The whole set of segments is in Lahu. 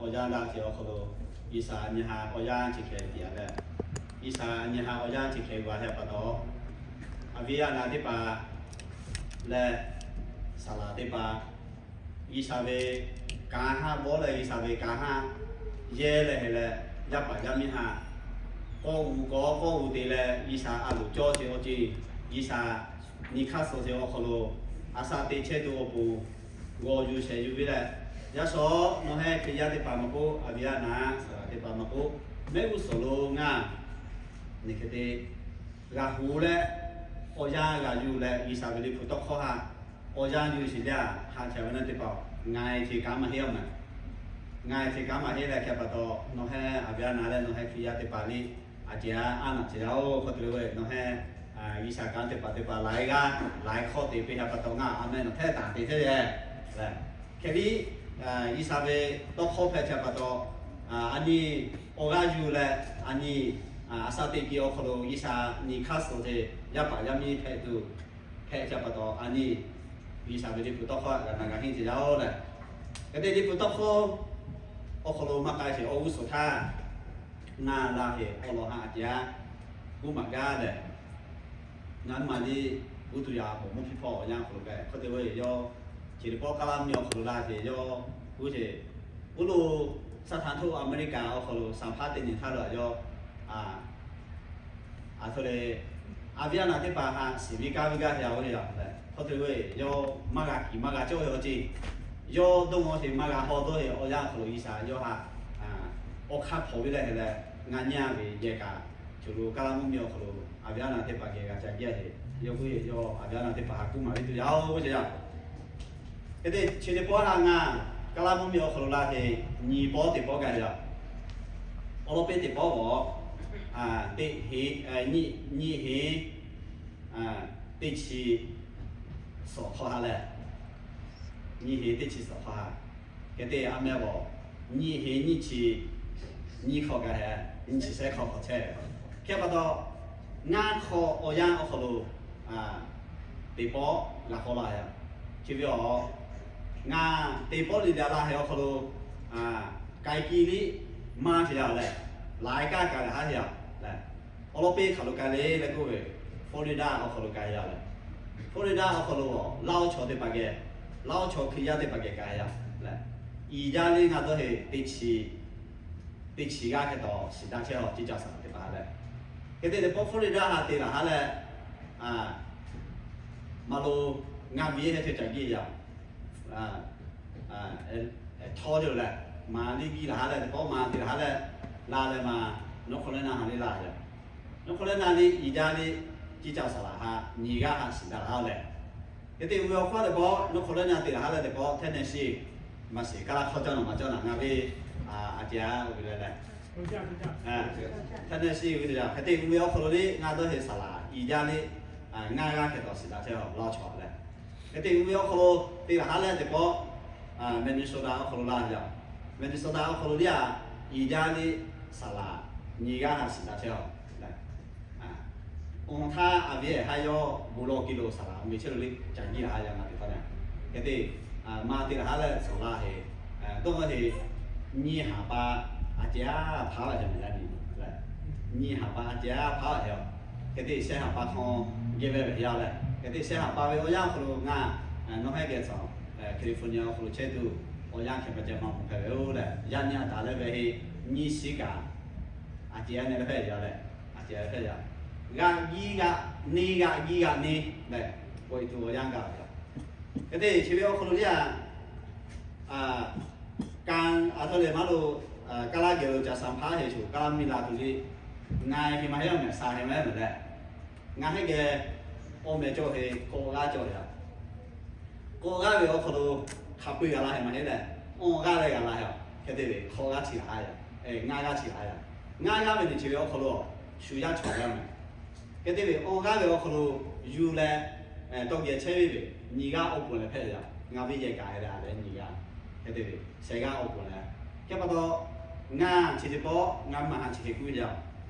Awˬ yanˇ daꞈ ce awˬ hk'aw lo, G'uiˬsha nyi ha awˬ yanˇ chi hk'e te-a leh, G'uiˬsha nyi ha awˬ yanˇ chi hk'e g'a hpehꞈ pa taw, a viˉ a naˍ teˇ hpaˍ leh saˍ laˍ teˇ hpaˍ, G'uiˬsha ve kanˉ haˆ bawˆ leh G'uiˬsha ve kanˉ haˆ yehˇ leh heˆ leh, yaˇ paˍ yaˇ miˇ haˆ k'awꞈ g'uˬ k'awꞈ k'awꞈ g'uˬ te leh G'uiˬsha a loˍ cawˇ ce awˬ ceˬ, G'uiˬsha nyi hk'aˇ suh ce awˬ hk'aw lo, a shaꞈ teꞈ chehˇ tuˬ awˬ pon g'aw yuˬ shehˍ yuˬ ve leh, yaˇ shaw nawˬ heh Hkriꞈ yaˇ teˇ hpaˍ maˇ k'oˆ, a viˉ a naˍ saˍ laˍ teˇ hpaˍ maˇ k'oˆ, mehˆ g'uˇ suhˍ lo ngaˬ neˬ hk'e te g'a hu leh, awˬ yanˇ g'a yuˬ leh G'uiˬsha ve Liꞈ hpu tawˇ hkawˇ htaꞈ awˬ yanˇ yuˬ sheˍ jaˇ haꞈ ca ve naˇ teˇ hpaˍ, ngaˬ e ce kanˉ maˇ heˆ awˬ meh. Ngaˬ e ce kanˉ maˇ heˆ leh hk'e pa taw, nawˬ heh a viˉ a naˍ leh nawˬ heh Hkriꞈ yaˇ teˇ hpaˍ liˇ a ce a naˍ ce yaˇ oˬ hk'aw te ve, nawˬ heh G'uiˬsha kanˉ teˇ hpaˍ teˇ hpaˍ laiˉ g'aˇ laiˉ hkawˇ te piˇ htaˇ pa taw ngaˬ a meh nawˬ htaꞈ taˍ te chehˇ ve leh, hk'e liˇ G'uiˬsha ve tawˇ hkawˇ hpehꞈ ca pa taw, a nyi awˬ g'aˇ yuˬ leh a nyi a shaꞈ teꞈ kiˬ awˬ hk'aw lo G'uiˬsha nyi hk'aˇ suh ce yaˇ paˍ yaˇ miˇ hpehꞈ tuˬ hpehꞈ ca pa taw, a nyi G'uiˬsha ve Liꞈ hpu tawˇ hkawˇ g'a na g'a henˇ ce yaˇ oˬ leh, hk'e te Liꞈ hpu tawˇ hkawˇ awˬ hk'aw lo maˇ k'ai sheˍ awˬ g'uˇ suhˍ htaˇ, ngaˬ la heˍ awˬ lawn haꞈ a ce a k'uˉ maˍ gaˇ leh, ngaˬ maˇ liˇ g'uˇ tuˬ yaꞈ mawˬ mvuhˇ hpiˇ hpawˇ awˬ yanˇ awˬ hk'aw lo k'ai hk'aw te ve yawˇ, chi teˇ pawˆ Kaˇlaˇ mvuhˇmiˬ awˬ hk'aw lo la ce yawˇ g'uˇ ce, oˇ lo Saˍtanˍ htoˆ America awˬ hk'aw lo Sanˍ hpaˇ teˇ nyi htaˇ lo a yawˇ a htoꞈ le, a viˉ a naˍ teˇ hpaˍ haꞈ shiˍ viˉ kaˇ viˉ gaˇ te a oˇ le a hk'aw te ve yawˇ maˇ g'a kiˬ maˇ g'a cawˇ ve awˬ ceˬ, yawˇ dawˇ ngaw sheˍ maˇ g'a haw dawˇ ve awˬ yanˇ awˬ hk'aw lo G'uiˬsha yawˇ haꞈ awˬ hk'aˇ hpaw ve leh heˆ leh, ngaˬ nyi a ve yehˬ kaꞈ, co lo Kaˇlaˇ mvuhˇmiˬ awˬ hk'aw lo a viˉ a naˍ teˇ hpaˍ geh g'a ca geh a ce, yawˇ k'oˆ ve yawˇ a viˉ a naˍ teˇ hpaˍ haꞈ k'uˉ maˍ ve tuˬ yaˇ oˇ ve ce yaˇ. Hk'e te chi teˇ pawˆ haꞈ ngaˬ Kaˇlaˇ mvuhˇmiˬ awˬ hk'aw lo la te nyi pawˆ teˇ pawˆ gaˬ yaˇ. Awˬ lawn peˇ teˇ pawˆ g'awˬ, teˇ heˆ, nyiˇ heˆ, teˇ chi suhˍ hk'aw ha leh, nyiˇ heˆ teˇ chi suhˍ hk'aw ha, hk'e te a meh g'awˬ, nyiˇ heˆ nyiˇ chi nyiˇ hk'aw gaˬ heh, nyiˇ chi shehˉ hk'aw hk'aw chehˇ. Hk'e pa taw, ngaˇ hk'aw awˬ yanˇ awˬ hk'aw lo teˇ pawˆ g'a hk'aw la heh. Chi ve awˬ, ngaˬ teˇ pawˆ liꞈ daꞈ la heh awˬ hk'aw lo, k'ai kiˇ liˇ maˇ te yaˇ leh, laiˉ kaˇ k'ai leh haˉ yaˇ leh, awˬ lawn peˇ hk'aˬ lo k'ai le leh k'oˆ ve, Florida awˬ hk'aw lo k'ai yaˇ leh, Florida awˬ hk'aw lo Laˇ huˉ chaw teˇ hpaˍ geh, Laˇ huˉ chaw Hkriꞈ yaˇ teˇ hpaˍ geh k'ai yaˇ leh, iˍ jaˇ liˇ ngaˬ dawˇ heˆ teˇ chi, teˇ chi g'aˇ hk'e taw shiˍ daꞈ chehˇ a ciˇ caˇ saˍ laˍ teˇ hpaˍ leh, hk'e te teˇ pawˆ Florida haꞈ te laˬ haˉ leh, maˇ lo ngaˬ miˬ heh te caꞈ giˇ yaˇ htawˇ te leh, maˍ liˇ giˇ laˬ haˉ leh teˇ pawˆ maˍ te laˬ haˉ leh, la leh maˇ North Carolina haꞈ liˇ la yaˇ. North Carolina liˇ iˍ jaˇ liˇ ciˇ caˇ saˍ laˍ haꞈ nyi g'aˇ haꞈ shiˍ daꞈ laˬ haˉ leh, hk'e te uˇ ve awˬ hk'aw teˇ pawˆ North Carolina te laˬ haˉ leh teˇ pawˆ Tennessee, maˇ shiˍ kaˇ laˇ hk'aw caˇ naˬ maˇ caˇ naˬ ngaˬ ve a ce a oˇ ve leh leh, Tennessee ve te yaˇ hk'e te uˇ ve awˬ hk'aw lo liˇ ngaˬ dawˇ heˆ saˍ laˍ iˍ jaˇ liˇ ngaˇ g'aˇ hk'e taw shiˍ daꞈ chehˇ a Laˇ huˉ chaw leh, hk'e te uˇ ve awˬ hk'aw lo te laˬ haˉ leh teˇ pawˆ Minnesota awˬ hk'aw lo la yaˇ. Minnesota awˬ hk'aw lo liˇ a iˍ jaˇ liˇ saˍ laˍ nyi g'aˇ haꞈ shiˍ daꞈ chehˇ a leh, awˬ htaˇ a viˉ haˉ yawˇ bon lawˬ kiˇ lo saˍ laˍ awˬ miˬ chehˇ lo liˇ caꞈ giˇ laˬ haˉ yaˇ maˇ te htaˇ leh, hk'e te maˇ te laˬ haˉ leh saˍ laˍ heˆ, dawˇ heˆ, nyi haˍ pa a ce a hpaˇ a ce meh yaˇ nyi leh, nyi haˍ pa a ce a hpaˇ a ce a, hk'e te shehˆ haˍ pa hk'aw geh ve ve yaˇ leh, hk'e te shehˆ haˍ pa ve awˬ yanˇ awˬ hk'aw lo ngaˬ nawˬ heh geh caꞈ California awˬ hk'aw lo chehˇ tuˬ awˬ yanˇ hk'e pa ce maˇ mawˬ hpehꞈ ve oˬ leh, yaˇ nyi a taˍ leh ve heˆ, nyi shiˉ kaꞈ a ce a nyi leh hpehꞈ yaˇ leh, a ce a hpehꞈ yaˇ, g'aꞈ giˇ g'aꞈ neˇ g'aꞈ giˇ g'aꞈ neˇ leh, k'oꞈ e tuˬ awˬ yanˇ gaˬ ve yaˇ. Hk'e te chi ve awˬ hk'aw lo liˇ a kanˉ a htoꞈ leh maˇ lo, kaˇ laˇ geh lo caꞈ saˍ hpaˇ heˆ shuˍ kaˇ laˇ miˇ la tuˬ liˇ, ngaˬ heˆ maˇ heˆ a meh, saˍ heˆ maˇ heˆ a meh leh, ngaˬ heh geh awˬ meh cawˬ heˆ k'awꞈ g'aˇ cawˬ yaˇ. K'awꞈ g'aˇ ve awˬ hk'aw lo hk'a peu-eˬ g'a la heˆ maˇ heˆ leh, awˬ g'aˇ leh g'a la heˆ a. Hk'e te ve hk'awꞈ g'aˇ chi laˬ haˉ yaˇ, ngaˇ g'aˇ chi laˬ haˉ yaˇ. Ngaˇ g'aˇ ve nyi chi ve awˬ hk'aw lo shu yaˇ chaw g'aˇ meh. Hk'e te ve awˬ g'aˇ ve awˬ hk'aw lo yuˬ leh tawˇ geh chehˇ ve ve nyi g'aˇ awˬ pon leh hpehꞈ yaˇ. Ngaˬ ve yehˬ kaꞈ leh a leh nyi g'aˇ, hk'e te ve shehˆ g'aˇ awˬ pon leh. Hk'e pa taw, ngaˬ chi teˇ pawˆ ngaˬ maˇ haꞈ chi hk'e k'oˆ ve yaˇ,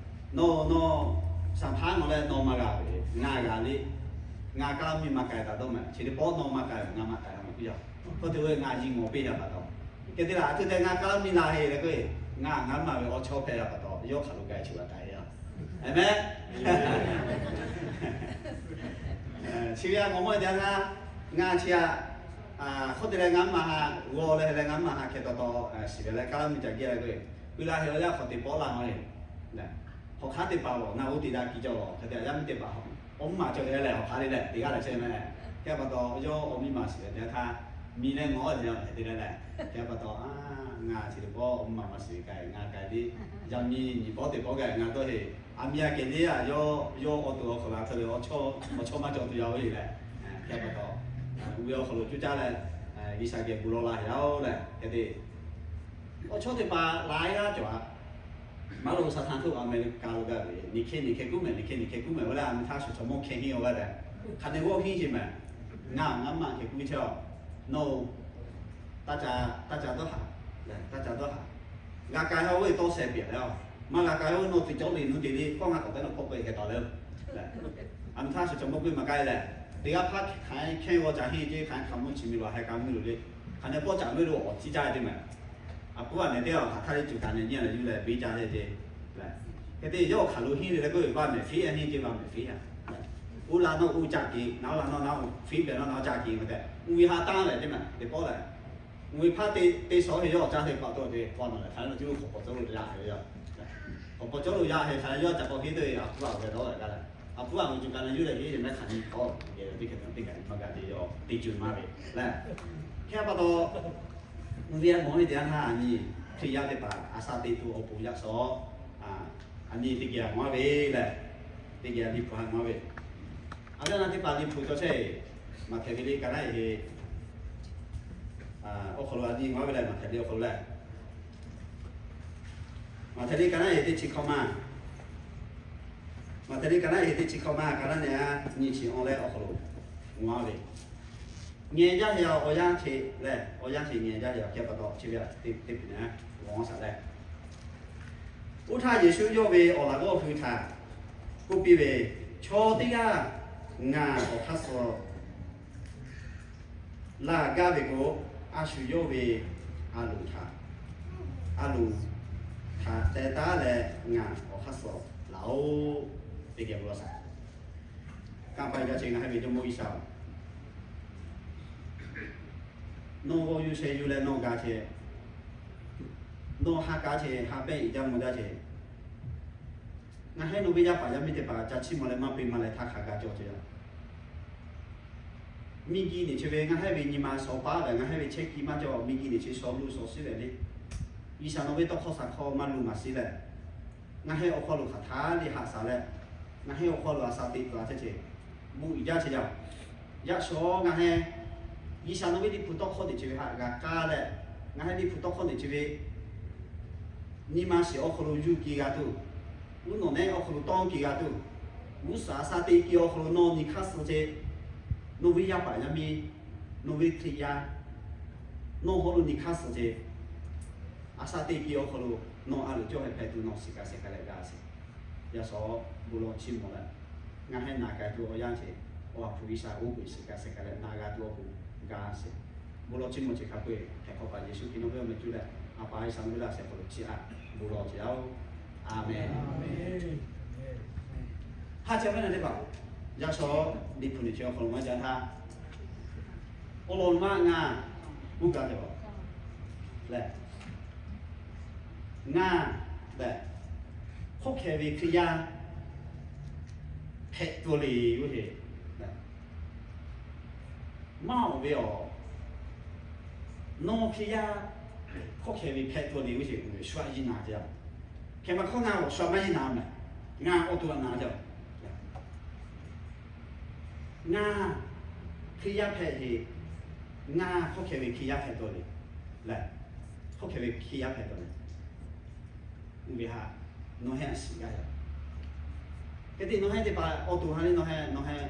nawˬ nawˬ saˍ hpaˇ nawˬ leh nawˬ maˇ g'a ve, ngaˬ g'a liˇ, ngaˬ kaˇ laˇ miˇ maˇ k'ai taˍ dawˇ meh, chi teˇ pawˆ nawˬ maˇ k'ai ve ngaˬ maˇ k'ai a meh k'oˆ yaˇ. Hk'e te ve ngaˬ yiˇ ngawˬ peˇ yaˇ pa taw, Hk'e te leh, a htoꞈ te ngaˬ k'aˉ miˇ la heˆ leh k'o, ngaˬ ngaˇ maˬ ve awˬ chawˇ hpehꞈ la pa taw, yawˇ hk'aˬ lo k'ai chi g'a k'ai a. Aˍmenˍ. Chi ve a mawˬ mawˇ te a htaˇ, ngaˬ chi a, hk'oˆ te leh ngaˇ maˬ ha, g'aw leh leh ngaˇ maˬ ha hkeh taw taw shiˍ ve leh k'aˉ miˇ ca geh leh k'o, pui la heˆ awˬ yaˇ hk'awꞈ te pawˆ la maˇ heˆ. Hk'awꞈ hk'aˉ teˇ hpaˍ lawˬ, ngaˬ oˇ te daꞈ kiˇ cawˬ lawˬ, hk'e te a yaˇ miˇ teˇ hpaˍ awˬ mvuhˇ maˬ cawˬ leh leh hk'awꞈ hk'aˉ le leh teˇ g'aˇ leh chehˇ meh. Hk'e pa taw yawˇ awˬ miˇ maˬ shiˍ ve teˇ htaˇ, miˬ leh ngawˬ te leh hk'e te leh leh, hk'e pa taw, ngaˬ chi teˇ pawˆ awˬ mvuhˇ maˬ maˇ shiˍ ve k'ai, ngaˬ k'ai le, yaˇ miˇ nyi pawˆ teˇ pawˆ k'ai ngaˬ dawˇ heˆ. A miˇ a kehˬ le a, yawˇ awˬ to awˬ hk'aw lo a hk'e le awˬ chawˇ maˇ cawˬ tuˬ yaˇ oˇ heˆ leh, hk'e pa taw, uˇ ve awˬ hk'aw lo cuˇ caˇ leh, G'uiˬsha geh bon lawˬ la heˆ yaˇ oˬ leh hk'e te awˬ chawˇ teˇ hpaˍ laiˉ g'aˇ cawˬ a. Maˇ lo Saˍtanˍ htoˆ Aˍmeˍriˆkaˍ lo gaˇ ve, niꞈ hk'e niꞈ hk'e kuˉ mehˍ, niꞈ hk'e niꞈ hk'e kuˉ mehˍ, oˇ leh a miˍ htaˇ shuˍ cawˬ mawˇ hkeh henˇ awˬ g'aˇ tehꞈ, hk'aˬ ne g'awˇ henˇ ce mehˍ. Ngaˬ ngaˇ maˬ hkeh kuˉ chehˇ a. Nawˬ, taˇ ca dawˇ haˍ, taˇ ca dawˇ haˍ. G'a k'ai haw ve tawˇ shehˍ piˍ leh a, maˇ g'a k'ai haw ve nawˬ teˇ cawˇ le nuˇ te le, kawˇ ngaˇ k'awꞈ teˇ nawˬ hk'awꞈ k'ai hkeh taˍ le. A miˍ htaˇ shuˍ cawˬ mawˇ kuˉ maˇ k'ai leh, teˇ g'aˇ hpaˇ hk'aˬ hkehˇ g'aw ca henˇ ce, hk'aˬ hk'aˬ mvuhˇ chi miˬ lo haiˬ k'a mvuhˇ lo le, hk'aˬ ne pawˆ caꞈ meuˇ lo awˬ ciˉ caˇ te mehˍ. A puˉ a nehˬ teˇ a hk'aˬ htaˇ le cuˬ kaꞈ nehˬ nyi a leh yuˬ leh beˇ caˇ heˆ ce. Hk'e te yawˇ hk'aˬ lo henˇ le leh k'oˆ ve, vaˇ mehˍ fiˉ a henˇ ce, vaˇ mehˍ fiˉ a. Oˇ la nawˇ oˇ caˇ ke, na oˇ la nawˇ na oˇ fiˉ pehꞈ nawˇ na oˇ caˇ ke ve tehꞈ, uˇ ve ha taˇ lehˬ teˇ mehˍ teˇ pawˆ lehˬ, uˇ ve hpaˇ te shawˉ ve yawˇ awˬ caˇ te pa taw te k'aw nawˬ lehˬ hk'aˬ le nawˬ cuˇ k'awꞈ paw cawˇ lo yaꞈ heˆ ve yaˇ. K'awꞈ paw cawˇ lo yaˇ heˆ hk'aˬ le yawˇ ca k'awꞈ henˇ te ve a puˉ a ve dawˇ lehˬ gaˇ leh, a puˉ a ve cuˬ kaꞈ leh yuˬ leh henˇ ve mehˉ hk'aˬ nyi k'awꞈ geh leh teˇ hkeh te teˇ kaꞈ maˇ gaˇ te yawˇ te cuˬ maˇ ve lehˬ. Hk'e pa taw, uˇ ve a mawˬ ve teˇ yanˇ htaˇ a nyi Hkriꞈ yaˇ teˇ hpaˍ a shaꞈ teꞈ tuˬ awˬ pon yaꞈ shawˍ, a nyi teˇ geh a mawˬ ve lehˬ, teˇ geh a Liꞈ hpu ha mawˬ ve, a ve a na teˇ hpaˍ Liꞈ hpu cawˬ chehˇ, Maꞈhtehˍ ve le ka naˉ e heˆ, awˬ hk'aw lo a nyi mawˬ ve lehˬ, Maꞈhtehˍ le awˬ hk'aw lo lehˬ, Maꞈhtehˍ le ka naˉ e teˇ chi hkawˇ ma, Maꞈhtehˍ le ka naˉ e teˇ chi hkawˇ ma ka naˉ nehˬ a nyi chi awˬ leh awˬ hk'aw lo mawˬ ve, ngeh jaˇ heˆ a awˬ yanˇ che lehˬ, awˬ yanˇ che ngeh jaˇ heˆ a hk'e pa taw chi ve a teˇ teˇ peuˬ nehˬ g'awˬ shaˍ leh, oˇ htaˇ Yeˍsuˆ yawˇ ve awˬ laꞈ g'awˇ hui htaꞈ k'oˆ piˇ ve, Chaw teˇ g'aˇ ngaˬ awˬ hk'aˇ suh laˬ gaˇ ve k'o, a shu yawˇ ve a loˍ htaꞈ, a loˍ htaꞈ teh taˉ leh ngaˬ awˬ hk'aˇ suh laˬ-oꞈ, teˇ geh bon lawˬ shaˍ. Kanˇ paˆ jaˇ ce ngaˬ hui ve Jawˇmawˇ G'uiˬsha-oˬ, nawˬ g'aw yuˬ sheh yuˬ leh nawˬ ga ce, nawˬ ha k'aˉ ce, ha pehˇ iˍ jaˇ mvuh jaˇ ce, ngaˬ hui nawˬ ve yaˇ paˍ yaˇ miˇ teˇ hpaˍ ca chiˇ mvuh leh maˇ peˇ maˇ leh htaˇ hk'a ga cawˬ ce yaˇ. Miˬguiˬ nehˬ chi ve ngaˬ hui ve nyi ma shawˍ paˉ leh ngaˬ hui ve chehˇ kiˇ maˇ cawˬ, miˬguiˬ nehˬ chi shawˍ luˬ shawˍ shiˉ leh le, G'uiˬsha nawˬ ve tawˇ hkawˇ shaˍ hkawˇ maˇ luˬ maˍ shiˉ leh, ngaˬ hui awˬ hk'aw lo hk'aˬ htaˇ le haꞈ shaˍ leh, ngaˬ hui awˬ hk'aw lo a shaꞈ teꞈ tuˬ a chehˇ ce, bon iˍ jaˇ ce yaˇ. Yaꞈ shawˍ ngaˬ hui G'uiˬsha nawˬ ve Liꞈ hpu tawˇ hkawˇ nehˬ chi ve haꞈ g'a kaˇ leh, ngaˬ hui Liꞈ hpu tawˇ hkawˇ nehˬ chi ve nyi ma shiˍ awˬ hk'aw lo yuˬ kiˇ g'a tuˬ, uˉ nawˬ nehˉ awˬ hk'aw lo tawˇ kiˇ g'a tuˬ, g'uˇ suhˍ a shaꞈ teꞈ kiˇ awˬ hk'aw lo nawˬ nyi hk'aˇ suh ce, nawˬ ve yaˇ paˍ yaˇ miˇ, nawˬ ve Hkriꞈ yaˇ, nawˬ hawˉ lo nyi hk'aˇ suh ce, a shaꞈ teꞈ kiˇ awˬ hk'aw lo nawˬ a loˍ cawˇ heh hpehꞈ tuˬ nawˬ shiˍ kaꞈ sheh k'ai leh g'a sheˍ. Yaꞈ shawˍ bon lawˬ chiˇ mvuh leh, ngaˬ hui naˬ k'ai tuˬ awˬ yanˇ ce, awˬ ha hpu G'uiˬsha oˉ k'oˍ shiˍ kaꞈ sheh k'ai leh naˬ g'a tuˬ awˬ pon g'a sheˍ. Bon lawˬ chiˇ mvuh ce hk'a peu-eˬ hk'e hk'awꞈ paˍ Yeˍsuˆ Hkriꞈ nawˬ ve awˬ meh cuˇ leh, a pa G'uiˬsha nawˬ ve laꞈ sheh hk'aw lo chiˇ aꞈ bon lawˬ ce yaˇ-oˬ. Aˍmenˍ. Haˉ chehˇ ve na teˇ hpaˍ, yaꞈ shawˍ Liꞈ hpu nehˬ chi awˬ hk'aw lo maˇ ca htaˇ, awˬ lawn maˇ ngaˬ k'oˆ gaˇ te a lehˬ, ngaˬ lehˬ hk'aw hkeh ve Hkriꞈ yaˇ hpehꞈ tuˬ le yoˬ heˆ. Maˇ awˬ ve awˬ, nawˬ Hkriꞈ yaˇ hk'aw hkeh ve hpehꞈ tuˬ le yoˬ heˆ, shu a yiˇ na te a. Hk'e ma hk'awˇ ngaˬ awˬ shu a maˇ yiˇ na mehˍ. Ngaˬ awˬ to a na te a. Ngaˬ Hkriꞈ yaˇ hpehꞈ heˆ. Ngaˬ hk'aw hkeh ve Hkriꞈ yaˇ hpehꞈ tuˬ le lehˬ, hk'aw hkeh ve Hkriꞈ yaˇ hpehꞈ tuˬ le. Uˇ ve haꞈ, nawˬ hui a shiˍ g'a yaˇ. Hk'e te nawˬ hui teˇ hpaˍ awˬ to ha le nawˬ hui, nawˬ hui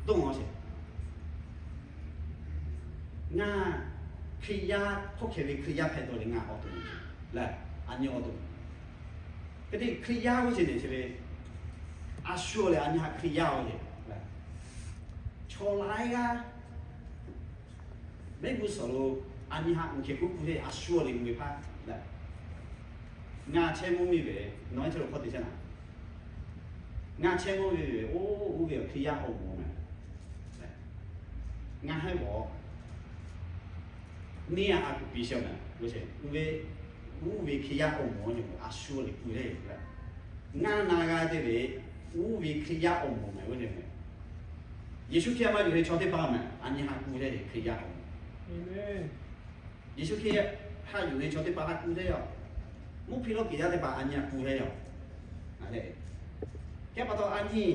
dawˇ ngaw sheˍ. Ngaˬ Hkriꞈ yaˇ hk'aw hkeh ve Hkriꞈ yaˇ hpehꞈ tuˬ le ngaˬ awˬ to lehˬ, a nyi awˬ to. Hk'e te Hkriꞈ yaˇ oˇ ce nehˬ ce ve, a shu lehˬ a nyi haꞈ Hkriꞈ yaˇ oˇ ce lehˬ, chaw laiˉ g'aˇ mehˆ g'uˇ suhˍ lo A nyi haꞈ uiˍ hk'e kuˉ kuˬ le, a shu le mvuhˇ ve hpaˇ le. Ngaˬ chehˇ mvuhˇ miˬ ve, nawˬ hui chi lo hk'aw te chehˇ naˍ. Ngaˬ chehˇ mvuhˇ ve, oˇ, oˇ ve awˬ Hkriꞈ yaˇ awˬ moˍ meh. Ngaˬ hehˉ g'awˬ neˇ a a kuˬ piˇ shehˍ meh. Oˇ ve, oˇ ve Hkriꞈ yaˇ awˬ moˍ a nyi a shu le kuˬ le. Ngaˬ na g'a te ve, oˇ ve Hkriꞈ yaˇ awˬ moˍ meh ve le meh. Yeˍsuˆ Hkriꞈ yaˇ maˇ yuˬ ve chaw teˇ hpaˍ meh, a nyi haꞈ kuˬ le Hkriꞈ yaˇ awˬ moˍ. Yeˍsuˆ Hkriꞈ haꞈ yuˬ ve chaw teˇ hpaˍ haꞈ kuˬ le yoˬ. Mvuhˇ hpiˇ lawˇ kiˍ yaˇ teˇ hpaˍ a nyi haꞈ kuˬ le yoˬ. Hk'e pa taw a nyi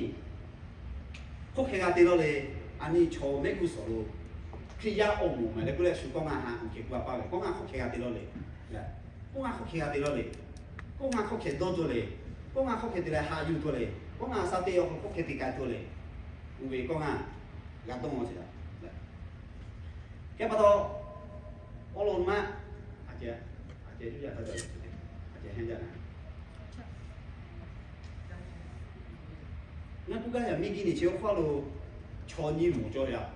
hk'oˆ hk'e g'a te lawˇ le, a nyi chaw mehˆ g'uˇ suhˍ lo Hkriꞈ yaˇ awˬ moˍ meh leh k'oˆ leh shu kawˆ ngaˬ haꞈ uiˍ hk'e kuˬ a paˇ ve, kawˆ ngaˬ hk'oˆ hk'e g'a te lawˇ le. Kawˆ ngaˬ hk'oˆ hk'e g'a te lawˇ le. Kawˆ ngaˬ hk'oˆ hk'e dawˇ tuˬ le. Kawˆ ngaˬ hk'oˆ hk'e te leh haꞈ yuˬ tuˬ le. Kawˆ ngaˬ a sha teˇ awˬ hk'oˆ hk'oˆ hk'e te k'ai tuˬ le. Uˇ ve kawˆ ngaˬ g'a dawˇ maw ce la. Hk'e pa taw, awˬ lawn maˇ, a ceh, a ceh yuˇ yaˇ htaˇ ca, a ceh henˇ jaˇ na. Ngaˬ k'oˆ gaˇ yaꞈ miˬ guiˬ niˬ chi awˬ hk'aw lo chaw nyi moˍ cawˇ yaˇ.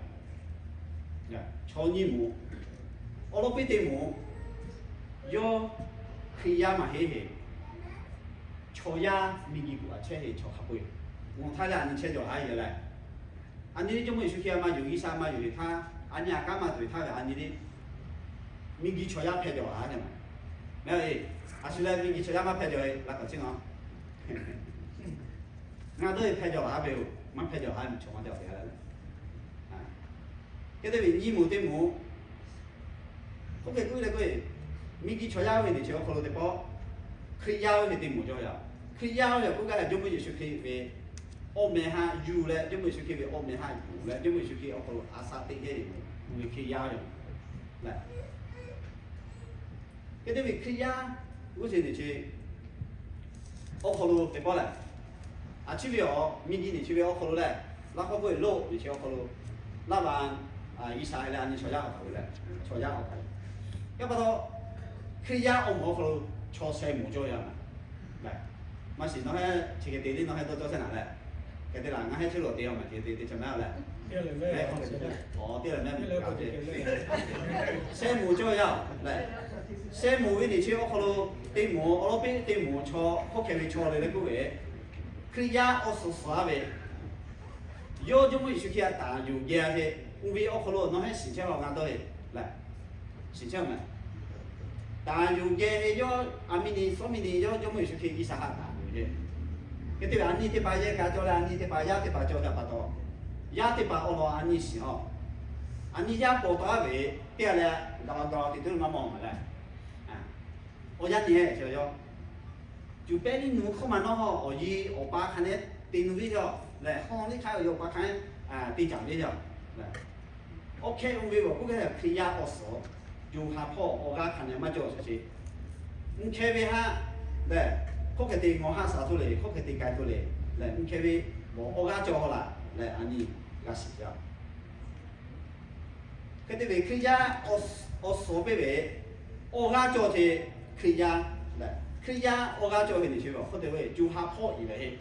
Chaw nyi moˍ, awˬ lawn piˇ te moˍ, yawˇ Hkriꞈ yaˇ maˇ heˆ heˆ. Chaw yaˇ miˬ guiˬ kuˬ a chehˇ heˆ chaw hk'a peu-eˬ. Ngaˬ htaˇ leh a nyi chehˇ jaw a yehˬ leh, a nyi le Jawˇmawˇ Yeˍsuˆ Hkriꞈ yaˇ maˇ yonˍ G'uiˬsha maˇ yonˍ ve htaˇ, a nyi a kanˉ maˇ tuˬ ve htaˇ ve a nyi le miˬ guiˬ chaw yaˇ hpehꞈ jaw a nyi. Ngaˬ e, a shu leh miˬ guiˬ chaw yaˇ maˇ hpehꞈ jaw e la k'awꞈ ciˉ naw. Ngaˬ dawˇ e hpehꞈ jaw a ve yoˬ. Maˇ hpehꞈ jaw a ve chaw maˇ jaw te a le. Hk'e te ve nyi moˍ teˇ moˍ, oˇ hk'e k'oˆ leh k'o, miˬ guiˬ chaw yaˇ ve niˬ chi awˬ hk'aw lo teˇ pawˆ Hkriꞈ yaˇ ve ve teˇ moˍ cawˇ yaˇ. Hkriꞈ yaˇ ve k'oˆ gaˇ leh Jawˇmawˇ Yeˍsuˆ Hkriꞈ ve awˬ meh haꞈ yuˬ leh, Jawˇmawˇ Yeˍsuˆ Hkriꞈ ve awˬ meh haꞈ yuˬ leh, Jawˇmawˇ Yeˍsuˆ Hkriꞈ awˬ hk'aw lo a sha teꞈ heˆ ve, uˇ ve Hkriꞈ yaˇ ve le. Hk'e te ve Hkriꞈ yaˇ g'uˇ suhˍ niˬ chi awˬ hk'aw lo teˇ pawˆ lehˬ, a chi ve awˬ miˬ guiˬ niˬ chi ve awˬ hk'aw lo lehˬ, laˇ hk'awˇ k'oˆ ve loˆ niˬ chi awˬ hk'aw lo, laˇ baˬ G'uiˬsha leh a nyi chaw yaˇ awˬ hk'aw lo lehˬ, chaw yaˇ awˬ hk'aw lo, yaˇ pa taw Hkriꞈ yaˇ awˬ moˍ awˬ hk'aw lo chaw sheh moˍ cawˇ yaˇ ma. Maˇ shiˍ nawˬ hehˉ chi hk'e te le, nawˬ hehˉ dawˇ cawˇ chehˇ naˍ leh, hk'e te laˬ ngaˬ hehˉ chehˇ lo te a ma hk'e te te chaw mehˉ leh, teˇ lehˬ mehˉ, sheh moˍ cawˇ yaˇ leh, sheh moˍ ve niˬ chi awˬ hk'aw lo teˇ moˍ awˬ lawn piˇ teˇ moˍ chaw hk'oˆ hk'e ve chaw le leh k'oˆ ve, Hkriꞈ yaˇ awˬ suhˍ suhˍ a ve, yawˇ Jawˇmawˇ Yeˍsuˆ Hkriꞈ htaꞈ taˍ yuˬ geh a hk'e, uˇ ve awˬ hk'aw lo nawˬ hehˉ shiˍ chehˇ law ngaˬ dawˇ e leh, shiˍ chehˇ a meh. Taˍ yuˬ geh ve yawˇ a miˬ niˬ suhˉ miˬ niˬ yawˇ Jawˇmawˇ Yeˍsuˆ Hkriꞈ G'uiˬsha htaꞈ taˍ yuˬ ve. Hk'e te ve a nyi teˇ hpaˍ yehˇ ka cawˇ leh a nyi teˇ hpaˍ yaˇ teˇ hpaˍ cawˇ htaꞈ pa taw, yaˇ teˇ hpaˍ awˬ lawn a nyi shiˍ a. A nyi yaˇ paw taw a ve teˇ g'aˇ leh gaˬ la gaˬ la te tuˬ maˇ mawˬ maˬ leh, awˬ yanˇ nehˬ cawˬ yaˇ, cuˬ pehˇ liˇ nu hkawˇ maˬ nawˉ awˬ yi awˬ pa hk'a nehˉ te nu ve yaˇ lehˬ, hawˇ liˇ hk'aˇ awˬ yi awˬ pa hk'a nehˉ te caˍ ve yaˇ. Awˬ hk'e oˇ ve awˬ k'oˆ gaˇ lehˬ Hkriꞈ yaˇ awˬ suhˍ, co ha hpawˇ awˬ g'aˇ hk'a nehˬ maˇ cawˇ sheˍ sheˍ. Mvuhˇ hkeh ve haꞈ lehˬ, hk'oˆ hk'e te ngawˬ haˉ shaˍ tuˬ le, hk'oˆ hk'e te k'ai tuˬ le, lehˬ mvuhˇ hkeh ve awˬ g'aˇ cawˇ laˬ lehˬ a nyi g'a shiˍ yaˇ. Hk'e te ve Hkriꞈ yaˇ awˬ suhˍ pehˇ ve awˬ g'aˇ cawˇ te Hkriꞈ yaˇ lehˬ, Hkriꞈ yaˇ awˬ g'aˇ cawˇ ve niˬ chi ve awˬ hk'oˆ te ve co ha hpawˇ iˍ ve heˆ.